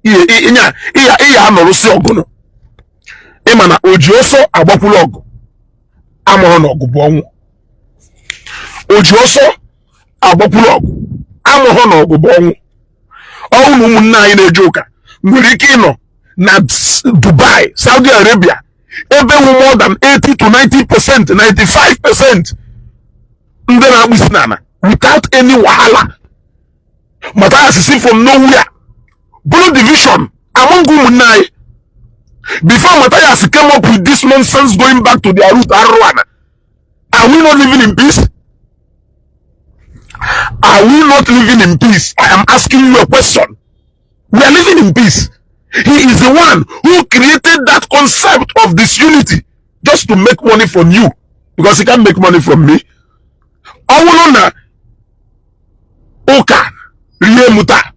Ihe ihe anọrụsị ọgụ nọ. Ịma na o ji ọsọ agbakwuru ọgụ amụrụ na ọgụ bụ ọnwụ. O ji ọsọ agbakwuru ọgụ amụghọ na ọgụ bụ ọnwụ. Ọnwụ na ụmụnne anyị na-eje ụka nwere ike ịnọ na Dubai, Saudi Arabia, ebe wụ more than 80 to 90%, 95% ndị na-akpụ isi n'ala without any wahala. Matthias si from nowhere bụrụ division among ụmụnne anyị. Before Matthias came up with this nonsense going back to their root arụrụ ana, are we not living in peace? Are we not living in peace? I am asking you a question. We are living in peace. He is the one who created that concept of disunity just to make money from you, because he can't make money from me. Ọ bụrụ na ụka rie m taa,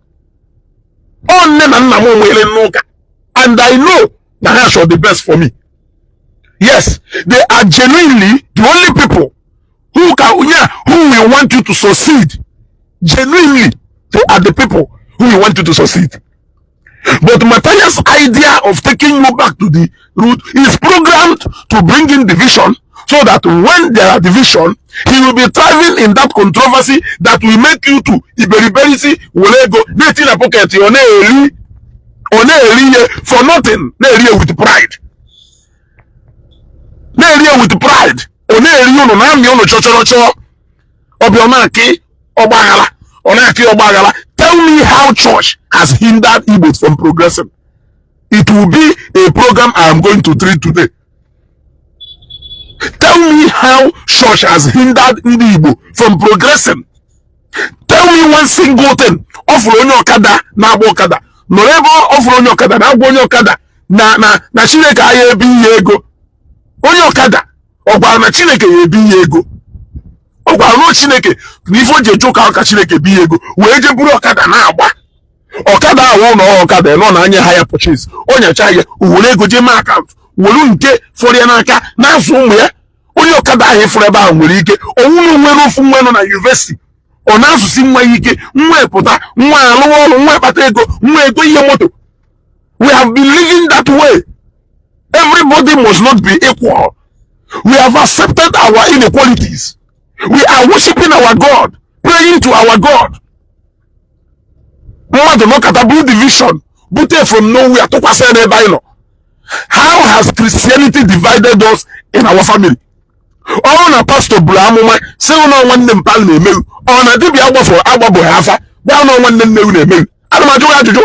ọ nne na nna m nwere n'ụka, and I know na ha chọrọ the best for me. Yes, they are genuinely the only people who can, yeah, who will want you to succeed. Genuinely, they are the people who will want you to succeed. But Matthias' idea of taking you back to the root is programmed to bring in division, so that when there are division, he will be thriving in that controversy that will make you to iberiberisi were ego na-eti na pocket. Ọ na-eri, ọ na-eri ihe for nothing, na-eri ya with pride, na-eri ya with pride. Ọ na-eri ụnụ na-amị ụnụ chọchọrọchọ ọbịa, ọ na-akị ọgbaghara, ọ na-akị ọgbaghara. Tell me how church has hindered Igbos from progressing. It will be a program I am going to treat today. Tell me how church has hindered ndị Igbo from progressing. Tell me one single thing. Ọ fụrụ onye ọkada na-agba ọkada nọrọ ebe, ọ fụrụ onye ọkada na-agba onye ọkada na Chineke agha ebe ihe ego. Onye ọkada ọ gwara na Chineke ya ebi ihe ego? Ọ gwara na Chineke na ife o ji eje ụka ka Chineke bi ya ego wee je buru ọkada na-agba ọkada ahụ? Ụlọ ọkada nọ na anya ha ya purchase, o nyacha ya, o were ego jee mee account, were nke fọrọ ya n'aka na-azụ ụmụ ya. Onye ọkada ahụ ịfụrụ ebe ahụ nwere ike onwụrụ nwere ofu nwa nọ na university, ọ na-azụsi nwa ya ike, nwa pụta, nwa alụwa ọrụ, nwa kpata ego, nwa ego ihe moto. We have been living that way. Everybody must not be equal. We have accepted our inequalities. We are worshiping our God, praying to our God. Mmadụ nọkọta bụrụ division bute from nowhere tụkwasị ya n'ebe anyị nọ. How has Christianity divided us in our family? Ọ na pastor buru amụma sị na nwanne m pal na-emewu, ọ na dibịa agbafọ agbabụghị afa gwa na nwanne nnewu na-emewu. Ana m ajụ ya ajụjụ.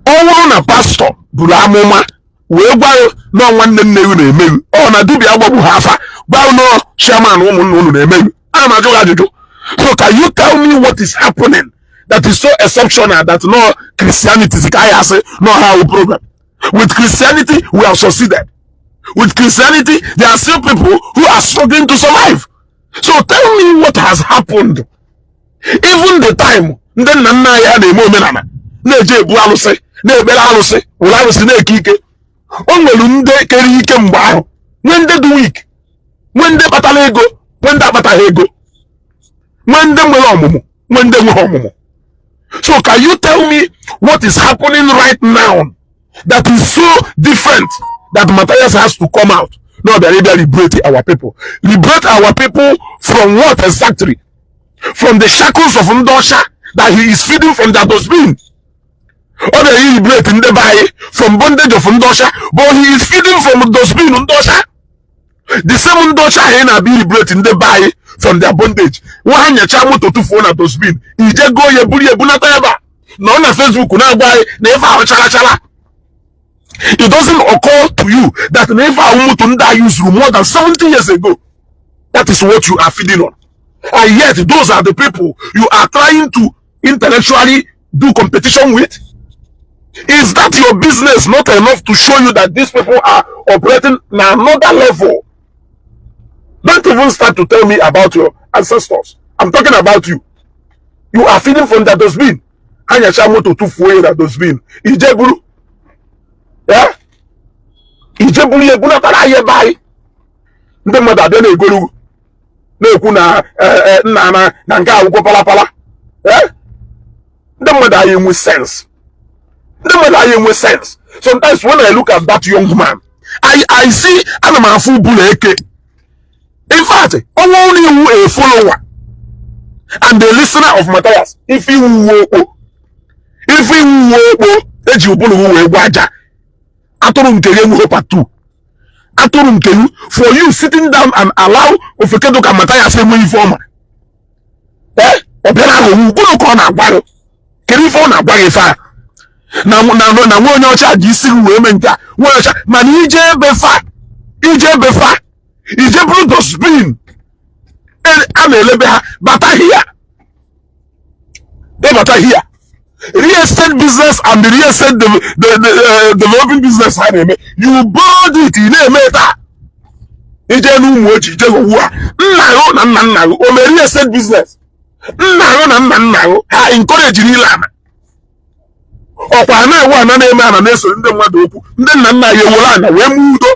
Ọ bụrụ na pastor buru amụma wee gwa ya na nwanne nnewu na-emewu, ọ na dibịa agbabụghị afa gwa na chairman ụmụnna unu na-emewu? Ana m ajụ ya ajụjụ. So can you tell me what is happening that is so exceptional that no Christianity ka anyị asị no ha program? With Christianity, we have succeeded. With Christianity, there are still people who are struggling to survive. So tell me what has happened. Even the time ndị nna nna anyị ha na-eme omenala, na-eje ebu alụsị, na-ekpere alụsị, were alụsị na-eke ike, o nwere ndị kere ike mgbe ahụ, nwee ndị dị weak, nwee ndị kpatara ego, nwee ndị akpataghị ego, nwee ndị nwere ọmụmụ, nwee ndị enweghị ọmụmụ. So can you tell me what is happening right now that is so different that Matthias has to come out? No, bịara ịbịa liberate our people. Liberate our people from what exactly? From the shackles of ndị ọcha that he is feeding from their dustbin. Ọ bịara liberate ndị be anyị from bondage of ndị ọcha, but he is feeding from dustbin ndị ọcha. The same ndị ọcha ahụ ị na-abịa liberate ndị be anyị from their bondage, nwa ha nyacha moto tụfuo na dustbin, ije goo ya, buru ya, bunata ebe a nọ na Facebook na-agwa anyị na ife ahụ chara chara. It doesn't occur to you that na ife ahụ moto ndị a used more than 70 years ago. That is what you are feeding on, and yet those are the people you are trying to intellectually do competition with. Is that your business not enough to show you that these people are operating na another level? Don't even start to tell me about your ancestors. I'm talking about you. You are feeding from the dustbin. Ha nyacha moto tụfuo ya na dustbin, ije buru ya, ije buru ya, ebunatara anyị ebe anyị. Ndị mmadụ abịa na-egolu na-ekwu na nna na nke akwụkwọ palapala. Ndị mmadụ anyị enwe sense, ndị mmadụ anyị enwe sense. Sometimes when I look at that young man, I see, ana m afụ bụla eke. In fact, ọnwa only iwu a follower and a listener of Matthias, ife iwu okpo, ife iwu okpo eji ụbụrụ wee gwa aja atụrụ nke ya enweghị part 2 atụrụ nke you. For you sitting down and allow ofekedo ka Matthias enwe ife ọma, ee, ọ bịara aghọgbu ụbụrụ ka ọ na-agwa gị. Kedu ife ọ na-agwa gị? Ife a na nwa onye ọcha ji isi gị wee mee nke a, nwa onye ọcha. Mana ije ebe fa, ije ebe fa, ije bụrụ dustbin a na-elebe ha. Bata hia, ịbata hia, real estate business and the real estate developing business ha na-eme, you borrowed it. Ị na-eme taa, ije n'ụmụ ochi, ije ugbu a. Nna gị na nna nna gị o mere real estate business? Nna gị na nna nna gị ha encourage ile ana? Ọkwa na-ewu ana, na-eme ana, na-esoro ndị mmadụ okwu. Ndị nna nna ya ewere ana wee mee udo.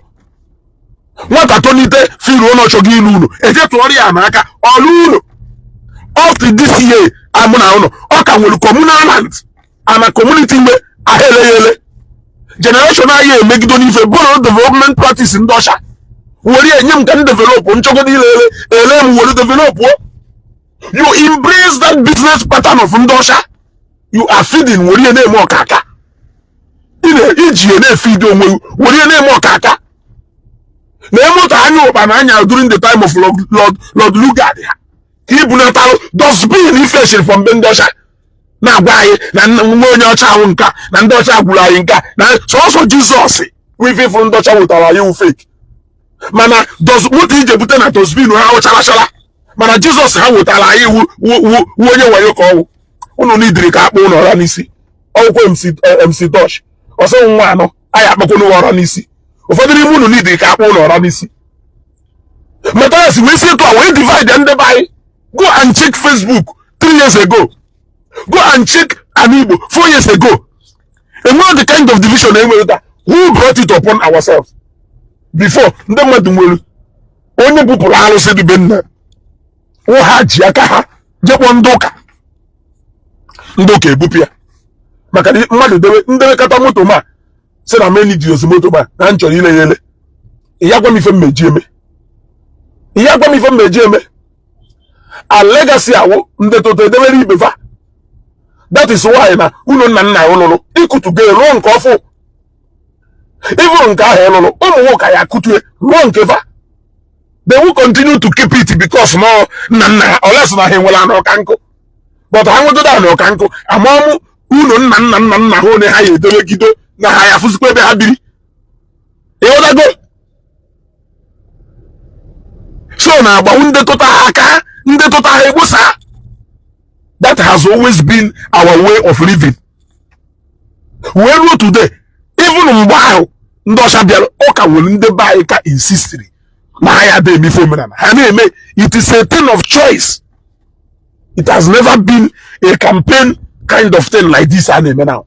Nwata tonite firuo na ọchọgị ilu ụlọ, eje tụọrọ ya n'aka ọlụ ụlọ. Up to this year amụ na ụlọ, ọ ka nwere communal land ana community mgbe ahụ ele ya ele. Generation anyị emegido n'ife bụrụ development practice ndị ọcha were enye m ka m develop nchọgodo ile ele ele m were develop. You embrace that business pattern of ndị ọcha you are feeding, were ihe na-eme ọkaka. Ị na-iji ya na-efeed onwe gị, were ihe na-eme ọkaka na moto anya ụkpa na anya during the time of Lord Lugard ha ka ibunatalụ dustbin ifeshiri from be ndị ọcha na-agwa anyị na nwa onye ọcha ahụ nka na ndị ọcha gwuru anyị nka na sọsọ Jizọs wife ifuru ndị ọcha wetara anyị wụ fake. Mana moto ije bute na dustbin ha wụcharachara, mana Jizọs ha wetara anyị wu onye wayo ka ọwụ. Unu n'idiri ka akpụ ụnụ ọra n'isi ọgwụkwọ MC Dosh ọsọ nwa anọ anyị akpakwa ụra n'isi. Ụfọdụ n'ime unu n'idiri ka akpụ ụnụ ọra n'isi. Matthias wee si etu a wee divide ndị be anyị. Go and check Facebook 3 years ago, go and check an Igbo 4 years ago. Enwere the kind of division enwere taa? Who brought it upon ourselves? Before, ndị mmadụ nwere onye bupụrụ arụsị dị be nna ha ji aka ha jekpọ ndị ụka, ndị ụka ebupụ ya. Maka na mmadụ dewe ndewekọta moto ma sị na meni ji ozi moto ma na m chọrọ ile ya ele, ya gwa m ife mmeji eme, ya gwa m ife mmeji eme. A legacy awụ ndị toto edewere ibe fa. That is why na unu nna nna ụlụlụ ikutu ga rụọ nke ọfụ, ịbụrụ nke ahụ ịlụlụ ụmụ nwoke ya akụtue rụọ nke fa. They will continue to keep it because no nna nna ha oles na ha enwere anụ ọka nkụ, but ha nwegodo anụ ọka nkụ amamụ unu nna nna nna nna ha one ha ya edewegido na ha ya afụzikwa ebe ha biri. Ịghọtago? So na agbanwu ndekọta ha aka, ndekọta ha egbosa. That has always been our way of living wee ruo today. Even mgbe ahụ ndị ọcha bịara, ụka nwere ndị be anyị ka insistiri na ha ya dị eme ife omenala ha na-eme. It is a thing of choice. It has never been a campaign kind of thing like this a na-eme now.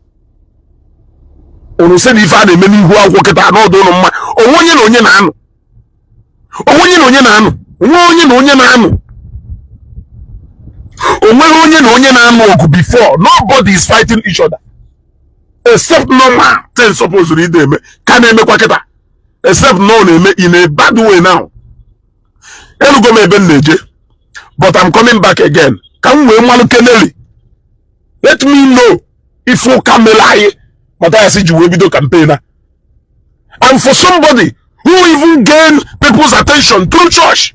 Unu sị na ife a na-eme n'ihu akwụkwọ kịta n'ọdụ ụnụ mma. Onwe onye na onye na-anụ, onwe onye na onye na-anụ, onwe onye na onye na-anụ, onweghị onye na onye na-anụ ọgụ. Before, nobody is fighting each other except normal thing supposed ide eme ka na-emekwa kịta, except na ọ na-eme in a bad way now. Elugo m ebe m na-eje, but I'm coming back again ka m wee mmalụ keneli. Let me know if ụka mere anyị Matthias ji wee bido campaign a, and for somebody who even gain people's attention through church,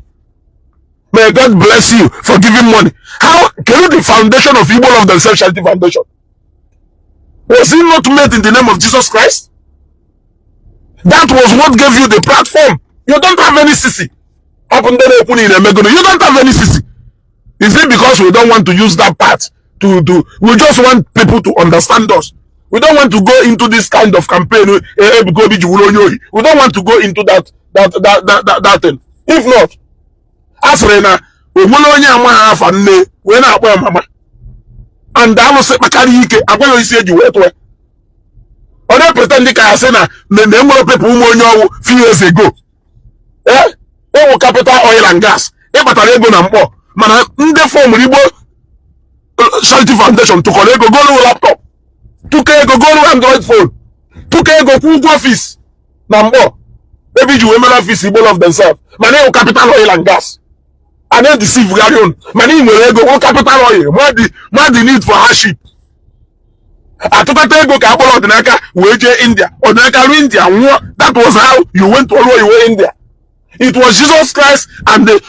may God bless you for giving money. How can the foundation of Igbo Love Themselves Charity Foundation, was it not made in the name of Jesus Christ? That was what gave you the platform. You don't have any CC. Hapụ ndị na-ekwu na ị na-emegoro. You don't have any CC. Is it because we don't want to use that part to do? We just want people to understand us. We don't want to go into this kind of campaign. Ebuka Obi ji wuru onye ohi. We don't want to go into that thing. If not, a sịrị na O nwere onye amaghị afa nne wee na-akpọ ya mama. And alụsị kpakarị ike agwaghị isi eji wee tụọ. Ọ na-epretend ka ya sị na enwere people ụmụ onye ọwụ few years ago. Ee, ewu Capital Oil and Gas, ịkpatara ego na mkpọ, mana ndị formụrụ Igbo Charity Foundation tụkọrọ ego golu laptop, tụkọ ego golu Android phone, tụkọ ego kwụ ụgwọ office na mkpọ ebe iji wee mere office Igbo Love Themselves. Mana ịwụ Capital Oil and Gas a na-edeceive gharị unu, mana ị nwere ego wụ Capital Oil, ma the need for hardship. Atụkọta ego ka akpọrọ Ọdịnaka wee jee India. Ọdịnaka ruo India nwụọ. That was how you went to ọrụ oyibo India. It was Jesus Christ and the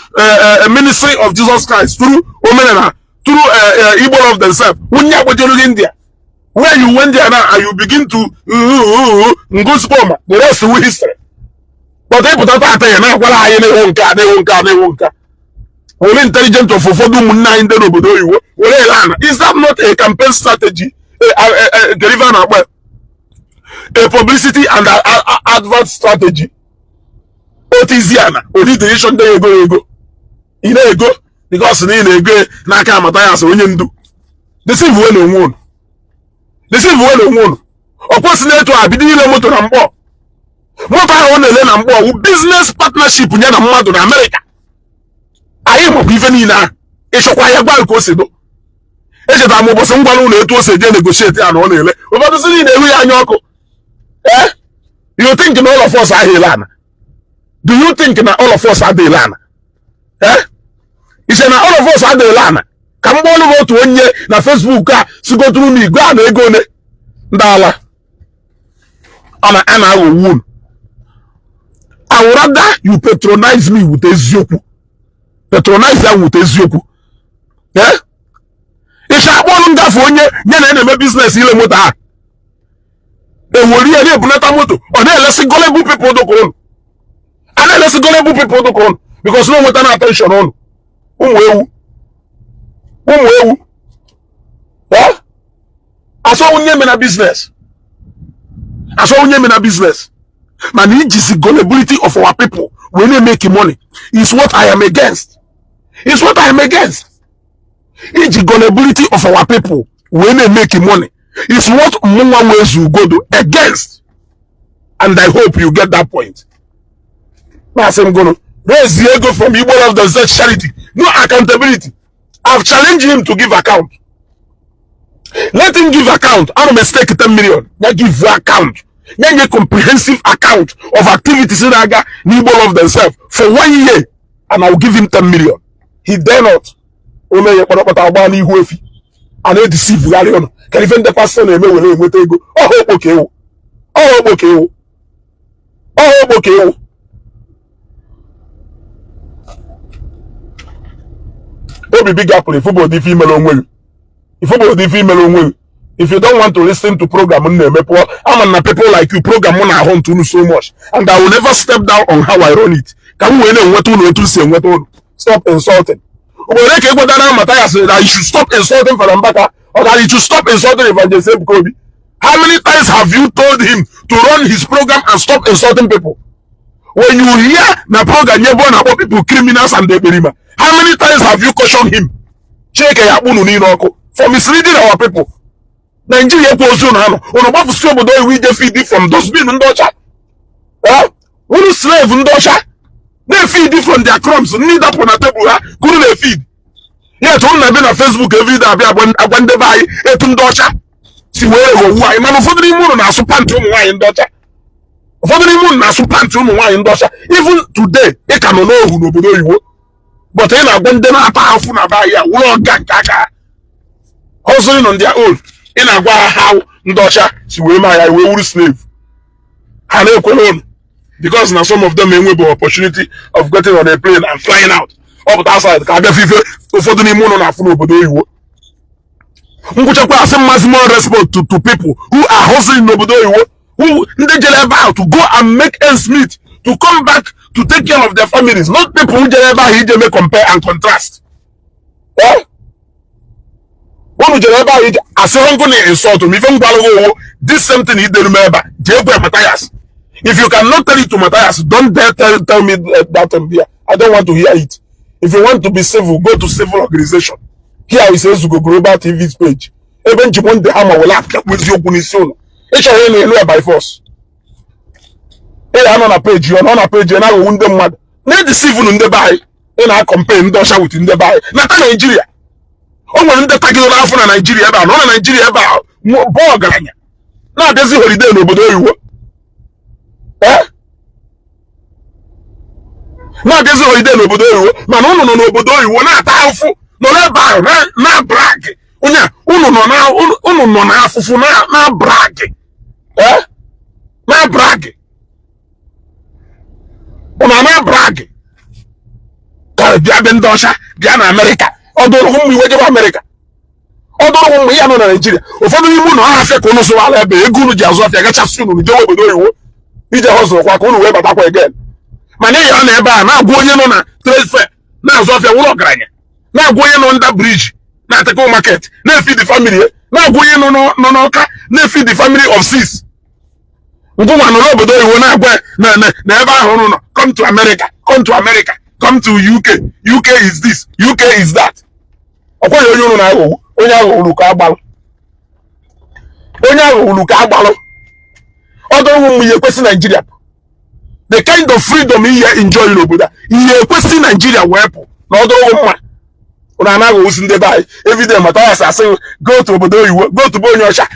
ministry of Jesus Christ through omenala, through Igbo Love Themselves wunye akpọjere gị India, where you went there now and you begin to ngosipoma. The rest will history. But ịpụta tata ya na-agwara anyị na-ewu nke a, na-ewu nke a, na-ewu nke a, were intelligent of ụfọdụ ụmụnne anyị ndị n'obodo oyibo were ele ana. Is that not a campaign strategy? Deriva na-akpọ a publicity and advert strategy. Otizi ana odidirishon ndị ego ego ị na-ego because na ị na-ego n'aka amata ya asị onye ndu. Deceive we na onwe unu, deceive we na onwe unu. Ọ kwesị na etu a bido ile moto na mkpọ. Moto ahụ ọ na-ele na mkpọ wụ business partnership ya na mmadụ na Amerịka. Anyị makwa ife niile ahụ. Ịchọkwa ya gwa ka o si do. Echetara m ụbọchị m gwara ụlọ etu o si eje negotiate ya na ọ na-ele. Ụfọdụ si niile ehu ya anya ọkụ. Eh, you think na all of us ahụ ele ana? Do you think na all of us adịghị ele ana? Eh, iche na all of us adịghị ele ana? Ka m gbaọlụ gị otu onye na Facebook a sigoturu m igwe a na ego one ndị ala ọ na a na-aghọgbu unu. I would rather you patronize me with eziokwu, patronize ya with eziokwu. Eh, ịcha akpọọlụ ngafe onye nye na na-eme business ile moto a, ewere ya na-ebunata moto. Ọ na-elesi gullible people dụka unu, a na-elesi gullible people dụka unu because na nweta na attention unu. Ụmụ ewu, ụmụ ewu. Eh, asọ onye me na business, asọ onye me na business, mana ijizi gullibility of our people wee na-emeke money is what I am against, is what I am against. Iji gullibility of our people wee na-emeke money is what mụnwa wee zugodo against, and I hope you get that point. Na-asị m gụnụ raise ego from Igbo Love Themselves Charity, no accountability. I've challenged him to give account. Let him give account. Ana m stake 10 million ya give account, ya nye comprehensive account of activities na-aga n'Igbo Love Themselves for one year, and I will give him 10 million. He dare not. Ome ya kpọrọkpọta agba n'ihu efi a na-edeceive gharị ụnụ. Ka ife ndị pastọ na-eme were enweta ego ọha okpo ka ewu, ọha okpo ka ewu, ọha okpo ka ewu. Obi big apple, ifubo ụdị ife imere onwe gị, ifubo ụdị ife imere onwe gị. If you don't want to listen to program m na-eme, pụọ. Ama na people like you, program mụ na-ahụ ntụ unu so much, and I will never step down on how I run it, ka m wee na-enweta unu etu si enweta unu. Stop insulting. Obodo ka egwetara Mathias that you should stop insulting Fada Mbaka or that you should stop insulting Evangelist Ebuka Obi. How many times have you told him to run his program and stop insulting people? When you hear na program nye bụ na-akpọ people criminals and ekperima, how many times have you cautioned him? Chineke ya akpụ unu niile ọkụ for misleading our people. Nigeria ekwe ozu unu anọ unu gbafusi obodo iwu ije feed from dustbin ndị ọcha, unu slave ndị ọcha na-efeed from their crumbs, ndị dapụ na tebụl ha ka unu na-efeed. Ya etu unu na-abịa na Facebook everyday abịa agwa ndebe anyị etu ndị ọcha si wee ghọgbuo anyị. Mana ụfọdụ n'ime unu na-asụ pantị ụmụ nwaanyị ndị ọcha, ụfọdụ n'ime unu na-asụ pantị ụmụ nwaanyị ndị ọcha. Even today ị ka nọ n'ohu n'obodo oyibo, but ị na-agwa ndị na-ata afụ na be anyị a wụrụ ọga nke aka ha hustling on their own. Ị na-agwa ha how ndị ọcha si wee mee ya wee wuru slave. Ha na-ekwere unu because na some of them enwebe opportunity of getting on a plane and flying out. Ọ pụta outside ka abịa fife ụfọdụ n'ime ụlọ na-afụ n'obodo oyibo. Ngwụchakwa asị maximum respect to people who are hustling n'obodo oyibo, who ndị jere ebe ahụ to go and make ends meet, to come back to take care of their families, not people who jere ebe ahụ ije mee compare and contrast. Eh, unu jere ebe ahụ ije asịrị ngụ na insult m. Ife ngwalụghị owo this same thing ideru m ebe a, jee gwa Matthias. If you cannot tell it to Matthias, don't dare tell me that thing there. I don't want to hear it. If you want to be civil, go to civil organization. Here is Ezugo Global TV's page, ebe njikwa ndị ha ma were apịakwu eziokwu n'isi ụlọ. Ị chọrọ ịnụ elu ya by force, ị ga-anọ na page ya, nọ na page ya na-aghọgbu ndị mmadụ, na-edeceive ndị be anyị. Ị na-acompare ndị ọcha with ndị be anyị. Nata Naijiria, o nwere ndị tagidoro afọ na Naijiria ebe a, nọ na Naijiria ebe a, bụ ọgaranya, na-abịazi holiday n'obodo oyibo, ee, na-abịazi holiday n'obodo oyibo. Mana ụnụ nọ n'obodo oyibo na-ata afụfụ, nọ n'ebe ahụ na brag. Onye a, ụnụ nọ n'afụfụ na brag, ee, na brag. Ụnụ na brag ka bịa be ndị ọcha, bịa na Amerịka. Ọ dụrụ ụmụ iwe jebe Amerịka, ọ dụrụ ụmụ ya nọ na Naijiria. Ụfọdụ n'ime ụlọ ha afịa ka ụnụ zụwara ebe ego unu ji azụ afịa gachasị, unu jewe obodo oyibo ije họzụrụkwa ka unu wee batakwa again. Mana ị ya na ebe a na-agwa onye nọ na trade fair na-azụ afịa wụrụ ọgaranya, na-agwa onye nọ under bridge na Atako Market na-efeed the family, na-agwa onye nọ n'Ọka na-efeed the family of six. Ngụnwa nọ n'obodo oyibo na-agwa na ebe ahụ ụnụ nọ, "Come to America, come to America, come to UK, UK is this, UK is that." Ọkwaghị onye ụnụ na-aghọgbu. Onye aghọgburu ka agbalụ, onye aghọgburu ka agbalụ. Ọdụ ụmụ ihe ekwesị Naijiria, the kind of freedom ihe enjoy n'obodo a, ihe ekwesị Naijiria wee pụ na ọdụ mma. Ụnụ anaghị osi ndị be anyị. Everyday Mathias asị, "Go to obodo oyibo, go to be onye ọcha."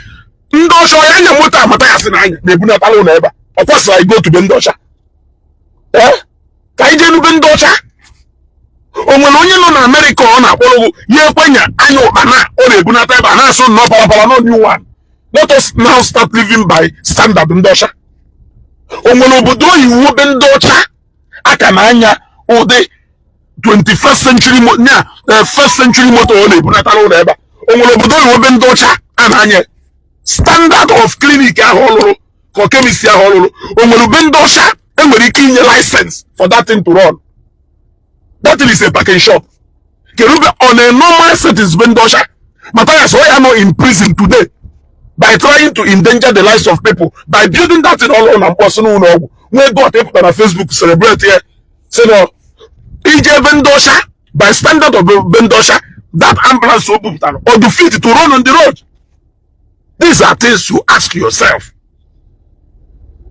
Ndị ọcha ya anya moto a Mathias na anya na-ebunatala ụlọ ebe a. Ọ kwesịrị anyị go to be ndị ọcha, ee, ka anyị jee nube ndị ọcha. O nwere onye nọ na Amerịka ọ na-akpọrọ gị ya ekwenya anya ụkpa na ọ na-ebunata ebe a na-asụ nnọọ palapala no new one. Let us now start living by standard ndị ọcha. O nwere obodo oyiwo be ndị ọcha aka na anya ụdị 21st century nya first century moto ọ na-ebunatara ụlọ ebe a? O nwere obodo oyiwo be ndị ọcha a na-anya standard of clinic ahụ ọ lụrụ ka ọ chemist ahụ ọ lụrụ? O nwere be ndị ọcha enwere ike inye license for that thing to run? That thing is a parking shop. Kedu be on a normal settings be ndị ọcha? Matthias ọ ya nọ in prison today by trying to endanger the lives of people by building that thing all na mkpọsị n'ụlọ ọgwụ. Nwee God ịpụta na Facebook celebrate ya, si na ije ebe ndị ọcha, by standard of be ndị ọcha, that ambulance o bupụtara, ọ dị fit to run on the road? These are things you ask yourself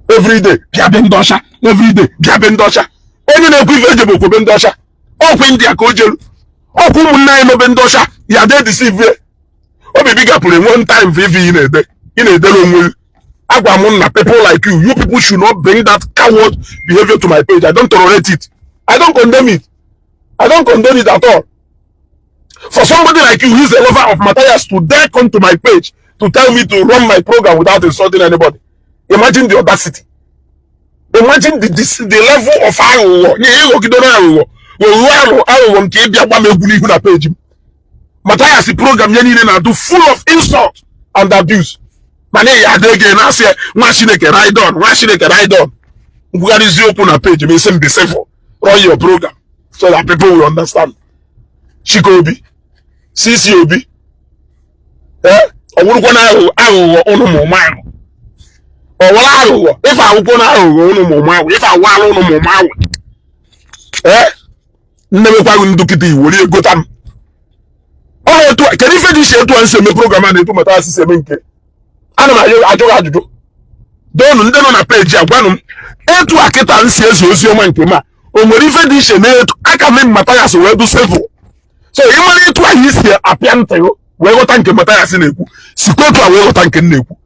every day. Bịa be ndị ọcha every day, bịa be ndị ọcha. Onye na-ekwu ife eje bụ okwobe ndị ọcha, ọkwa India ka o jelu, ọkwa ụmụnne anyị n'obe ndị ọcha ya de deceive. Obi bigapụrụ enwe time for ife ị na-ede, ị na-edere onwe gị. Agwa m na people like you, you people should not bring that coward behavior to my page. I don't tolerate it. I don't condemn it. I don't condone it at all. For somebody like you who is a lover of Matthias to dare come to my page to tell me to run my program without insulting anybody, imagine the audacity, imagine the level of aghụghọ nye ịghọgidere aghụghọ, ghọghọ arụ aghụghọ nke ịbịa gba m egwu n'ihu na page m. Matthias program ya niile na-adụ full of insult and abuse, mana ị ya ada ege na-asị ya, "Nwa Chineke, ride on, nwa Chineke, ride on." Nkwugharịzi okwu na page m, isi m, "Be civil, run your program so that people will understand." Chikobi CC Obi, ee, ọ bụrụkwa na aghụghọ, aghụghọ ụnụ ma ụma ahụ, ọ wụrụ aghụghọ ife akwụkwọ na aghụghọ ụnụ ma ụma ahụ, ife awala ụnụ ma ụma ahụ. Ee, nnewekwaghị ndụ kịta iwere egota m. Ọ etu kedu ife dị iche etu a nsi eme program a na-etu Mathias si eme nke ana m ajụ gị ajụjụ. Doonu ndị nọ na page a, gwanụ m etu a kịta nsi ezi ozi ọma nke ma o nwere ife dị iche na etu aka m Mathias wee du civil. So ị mara etu ahụ isi apịa ntị gị wee ghọta nke Mathias na-ekwu, sikwa etu a wee ghọta nke m na-ekwu.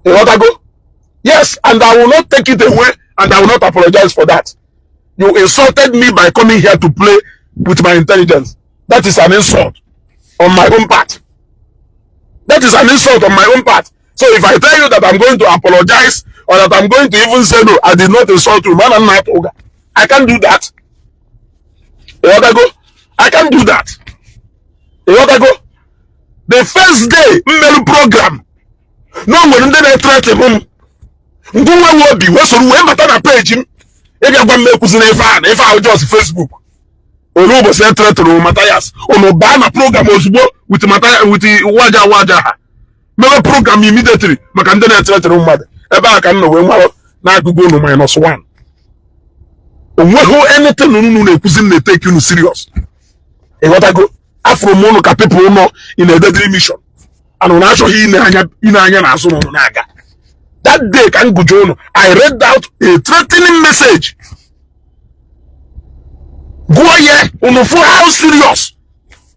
Ịghọtago? Yes, and I will not take it away and I will not apologize for that. You insulted me by coming here to play with my intelligence. That is an insult on my own part. That is an insult on my own part. So if I tell you that I'm going to apologize or that I'm going to even say, "No, I did not insult you," man, I'm not. I can't do that. Ịghọtago? I can't do that. Ịghọtago? The first day mmelu program na o nwere ndị na-ethreaten m, ngụ nwe obi wee soro wee bata na page m ịbịa gwa m ekwuzina ife a na ife ahụ just Facebook. Olu ụbọchị ethreatenụrụ Mathias, unu baa na program ozugbo with Mathias, with waja waja ha mewe program immediately maka ndị na-ethreatenụ mmadụ. Ebe a ka m nọ wee nwarụ n'akụkụ unu minus one. Onweghị anything unu na-ekwuzi m na-etake unu serious. Ịghọtago? Afụrụ m unu ka people nọ in a deadly mission and unu achọghị ine anya, ine anya n'azụ na unu na-aga. That day ka m gujo unu, I read out a threatening message, gụọ ya, unu fụ how serious.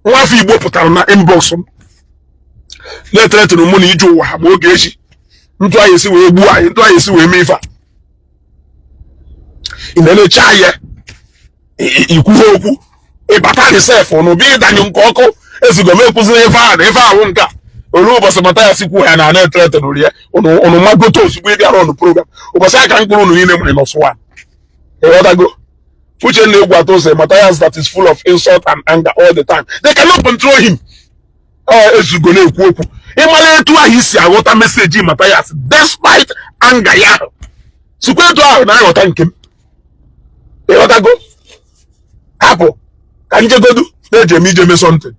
Nwafọ Igbo pụtara na inbox m na-ethreaten mụ na ije ụwa ha ma oge echi ntụ anyị esi wee gbuo anyị, ntụ anyị esi wee mee ife a. Ị na-elecha ya, ikwuhe okwu ịbata gị sef nụ bịa ịdanyụ nke ọkụ. Ezigo m ekwuziri ife a na ife ahụ nke a olu ụbọchị mata ya sikwu ya na na-ethreaten ya unu magote ozugbo ị bịara ọnụ program ụbọchị aka mkpụrụ unu niile minus one. Ịghọtago? Uchenna Egwu Atụ sị Matthias that is full of insult and anger all the time, they cannot control him. Ọ Ezugo na-ekwu okwu. Ịmara etu ahụ isi aghọta message Matthias despite anger ya ahụ, sikwa etu ahụ na-aghọta nke m. Ịghọtago? Hapụ ka njegodu na-eji eme ije me something.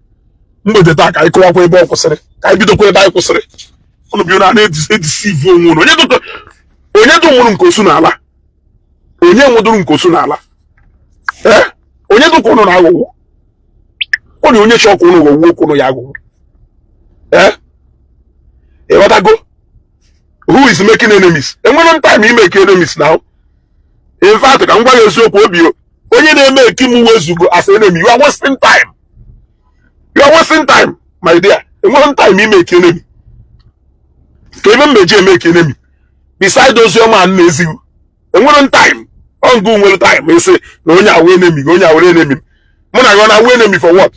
Mgbede taa ka anyị kụwakwa ebe ọ kwụsịrị, ka anyị bidokwa ebe anyị kwụsịrị. Unu bi na na-edeceive onwe unu. Onye dụ nwụrụ nke osu n'ala, onye nwụdụrụ nke osu n'ala. Ee, onye dụka unu na-aghọgbu onye, onye chọọ ka unu ghọgbuo okwu unu ya aghọgbu. Ee, ịghọtago? Who is making enemies? Enwere m time imake enemies now. In fact, ka m gwa gị eziokwu, obi onye na-eme eki m wezugo as enemy, you are wasting time, you are wasting time, my dear. Enweghị m time imake enemy. Ka ebe mmeji emake enemy beside ozi ọma a na-ezighi, enwere m time. Ọ ngụ nwere time isi na onye awụ enemy, onye awụrụ enemy. Mụ na gị ọ na-awụ enemy for what?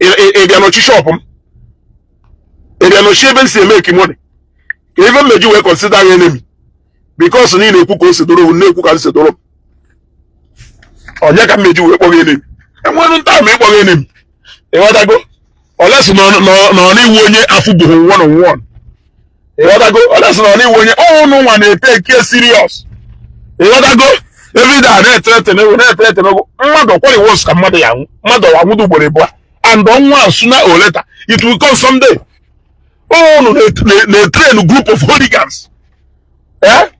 Ị bịa nọchi shop m, ị bịa nọchi ebe m si emake money. Ka ebe mmeji wee consider ya enemy because na ị na-ekwu ka o si doro m, na-ekwu ka m si doro m, onye ka mmeji wee kpọghị enemy? Enwere time ịkpọghị enemy. Ịghọtago? Unless na ọ na-iwu onye afụbụghị one on one. Ịghọtago? Unless na ọ na-iwu onye ọnụ nwa na-etake serious. Ịghọtago? Everyday na-ethreaten ego, na-ethreaten ego mmadụ kwari wos ka mmadụ ya anwụ, mmadụ anwụdo ugboro abụọ and ọnwa sooner or later it will come someday. Unu na-etrain group of hooligans, eh,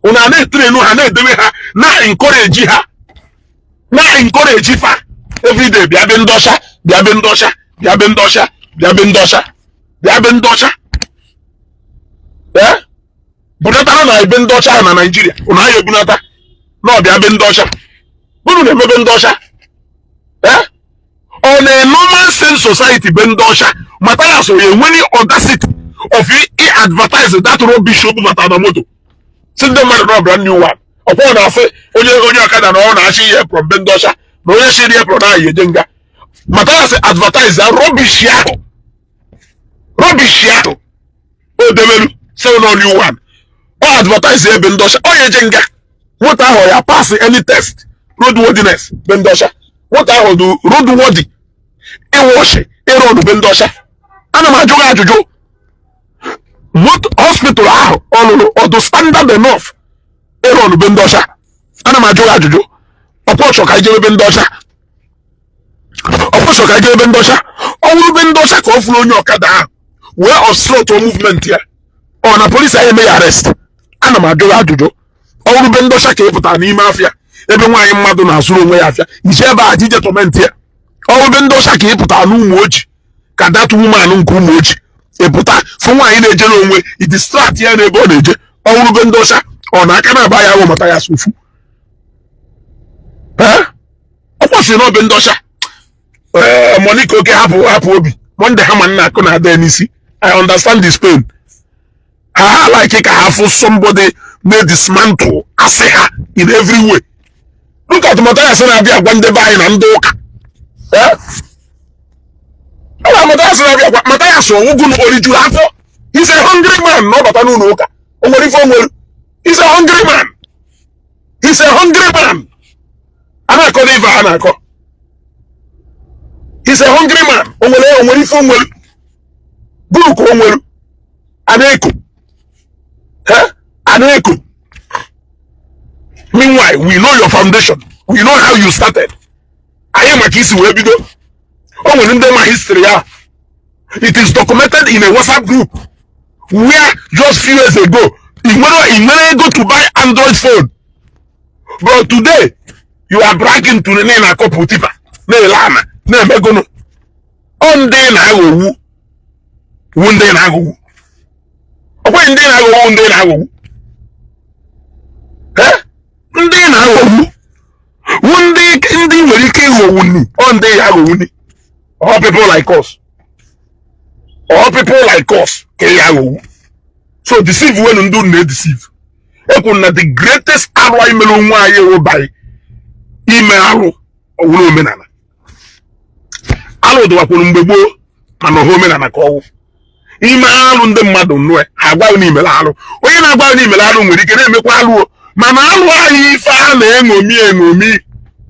unu a na-etrain ha, na-edewe ha, na-encourage ha, na-encourage fa everyday. Bịa be ndọcha, bịa be ndọcha, bịa be ndọcha, bịa be ndọcha, bịa be ndọcha. Eh, bunatara na ebe ndị ọcha ahụ na Naijiria, unu agha ebunata na ọbịa be ndị ọcha. Unu na-emebe ndị ọcha. Eh, ọ na normal sane society, be ndị ọcha, Matthias o enweghị audacity of i advertise that rubbish o bubata na moto, si ndị mmadụ na brand new one. Ọkwa ọ na-asị onye ọkada na ọ na-achị ihe from be ndị ọcha, na onye chịrị ihe from na eje nga. Matthias advertise ya rubbish ahụ, rubbish ahụ o debelu sị na new one. Ọ advertise ebe ndị ọcha, ọ ya eje nga. Moto ahụ ya pass any test roadworthiness be ndị ọcha? Moto ahụ dị roadworthy ịwọshi ịrụ ọdụ be ndị ọcha? Ana m ajụ gị ajụjụ. Moto hospital ahụ ọ lụrụ, ọdụ standard enough ịrụ ọdụ be ndị ọcha? Ana m ajụ gị ajụjụ. Ọkwa ọchọ ka ijebe be ndị ọcha, ọkwa ọchọ ka ijebe be ndị ọcha. Ọ wụrụ be ndị ọcha ka ọ fụrụ onye ọkada ahụ wee obstruct movement ya, ọ na polisi anyị eme ya arrest? Ana m ajụ gị ajụjụ. Ọ wụrụ be ndị ọcha ka ị pụtara n'ime afịa ebe nwaanyị mmadụ na-azụrụ onwe ya afịa, ije ebe a jije torment ya. Ọ wụrụ be ndị ọcha ka ị pụtara n'ụmụ oji ka that woman nke ụmụ oji ị pụta fụ nwaanyị na-ejere onwe i distract ya n'ebe ọ na-eje. Ọ wụrụ be ndị ọcha, ọ na aka na-aba ya ahụ mata ya sofu. Ee, ọ kwesịrị na ọ be ndị ọcha. Ee, Monica Oke, hapụ, hapụ obi Monday ha ma nna akụ na-ada ya n'isi. I understand this pain. Ha like ka ha fụ somebody na-dismantle asị ha in every way. Look at Matthias na-abịa agwa ndị be anyị na ndị ụka. Ee, ọ na Matthias na-abịa agwa Matthias ọwụgụ na orijuru afọ. He's a hungry man. Na ọ bata n'ụlọ ụka, o nwere ife o nwere. He's a hungry man, he's a hungry man. A na-akọ n'ife a na-akọ. He's a hungry man. O nwere ife o nwere bụrụ ka o nwere a na-eko a na-eko. Meanwhile, we know your foundation, we know how you started. Anyị maka isi wee bido. O nwere ndị ma history ya. It is documented in a WhatsApp group where just few years ago ị nwere ego to buy Android phone, but today you are using iPhone 15. You are bragging to na ị na-akọpụ tipper, na-ele ana, na-emegonu. Ọ ndị na-aghọgbu wu ndị na-aghọgbu. Ọkwaghị ndị na-aghọgbu, ndị na-aghọgbu. Eh? Ndị na-aghọgbu wu ndị nwere ike ịghọgbu ni. Ọ ndị ya aghọgbu ni. All people like us. All people like us ka ya aghọgbu. So deceive when ndị unu na-edeceive. Ekwu na the greatest arụ anyị mere onwe anyị ewu by ime arụ ọwụrụ omenala. Alụ dịwakwuru mgbe gboo, mana ọha omenala ka ọwụ. Ime alụ, ndị mmadụ nụ ha agwaghị na imere alụ. Onye na-agwaghị na imere alụ nwere ike na-emekwa alụ o. Mana alụ anyị ife a na-eṅomi eṅomi,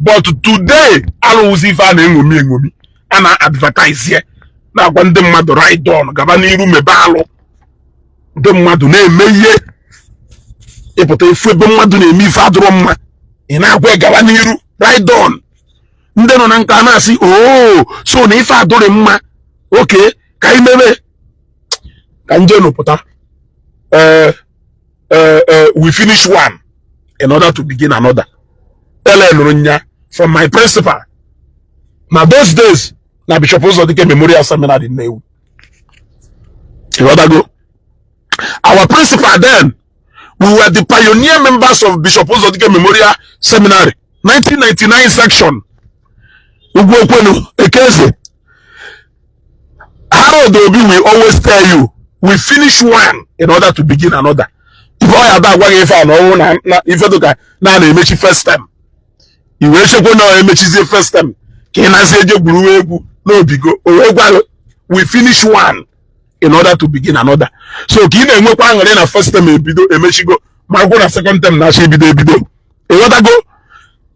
but today alụwụzi ife a na-eṅomi eṅomi, a na-advertise ya, na-agwa ndị mmadụ, "Ride on, gaba n'iru, mebe alụ." Ndị mmadụ na-eme ihe ịpụta efu ebe mmadụ na-eme ife adịrọ mma, ị na-agwa ya, "Gaba n'iru, ride on." Ndị nọ na nka na-asị, "Oo, so na ife adịrị mma, oke ka anyị mebe ka nje nụpụta." Ee ee, we finish one in order to begin another. Ele nụrụ nya from my principal na those days na Bishop Uzodike Memorial Seminary, Nnewi. Ịghọtago? Our principal then, we were the pioneer members of Bishop Uzodike Memorial Seminary, 1999 section. Ugwu Okwenu Ekeze Harold Obi will always tell you, we finish one in order to begin another. Ife ọ ya ada agwa gị ife a na ọnwụ na ife dịka na na-emechi first term, i wee chekwa na ọ emechizie first term ka ị nazi eje gwuru egwu n'obigo. O wee gwa gị, we finish one in order to begin another. So ka ị na-enwekwa aṅụrị na first term ebido emechigo, ma gwụ na second term na-achọ ebido ebido. Ịghọtago?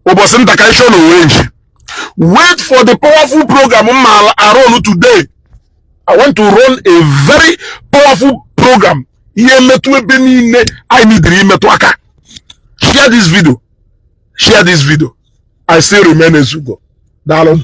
Ụbọchị nta ka ịchọ na owe ji. Wait for the powerful program mma run today. I want to run a very powerful program, ihe metụ ebe niile anyị nidiri imetụ aka. Share this video, share this video. I still remain Ezugo. Daalụ.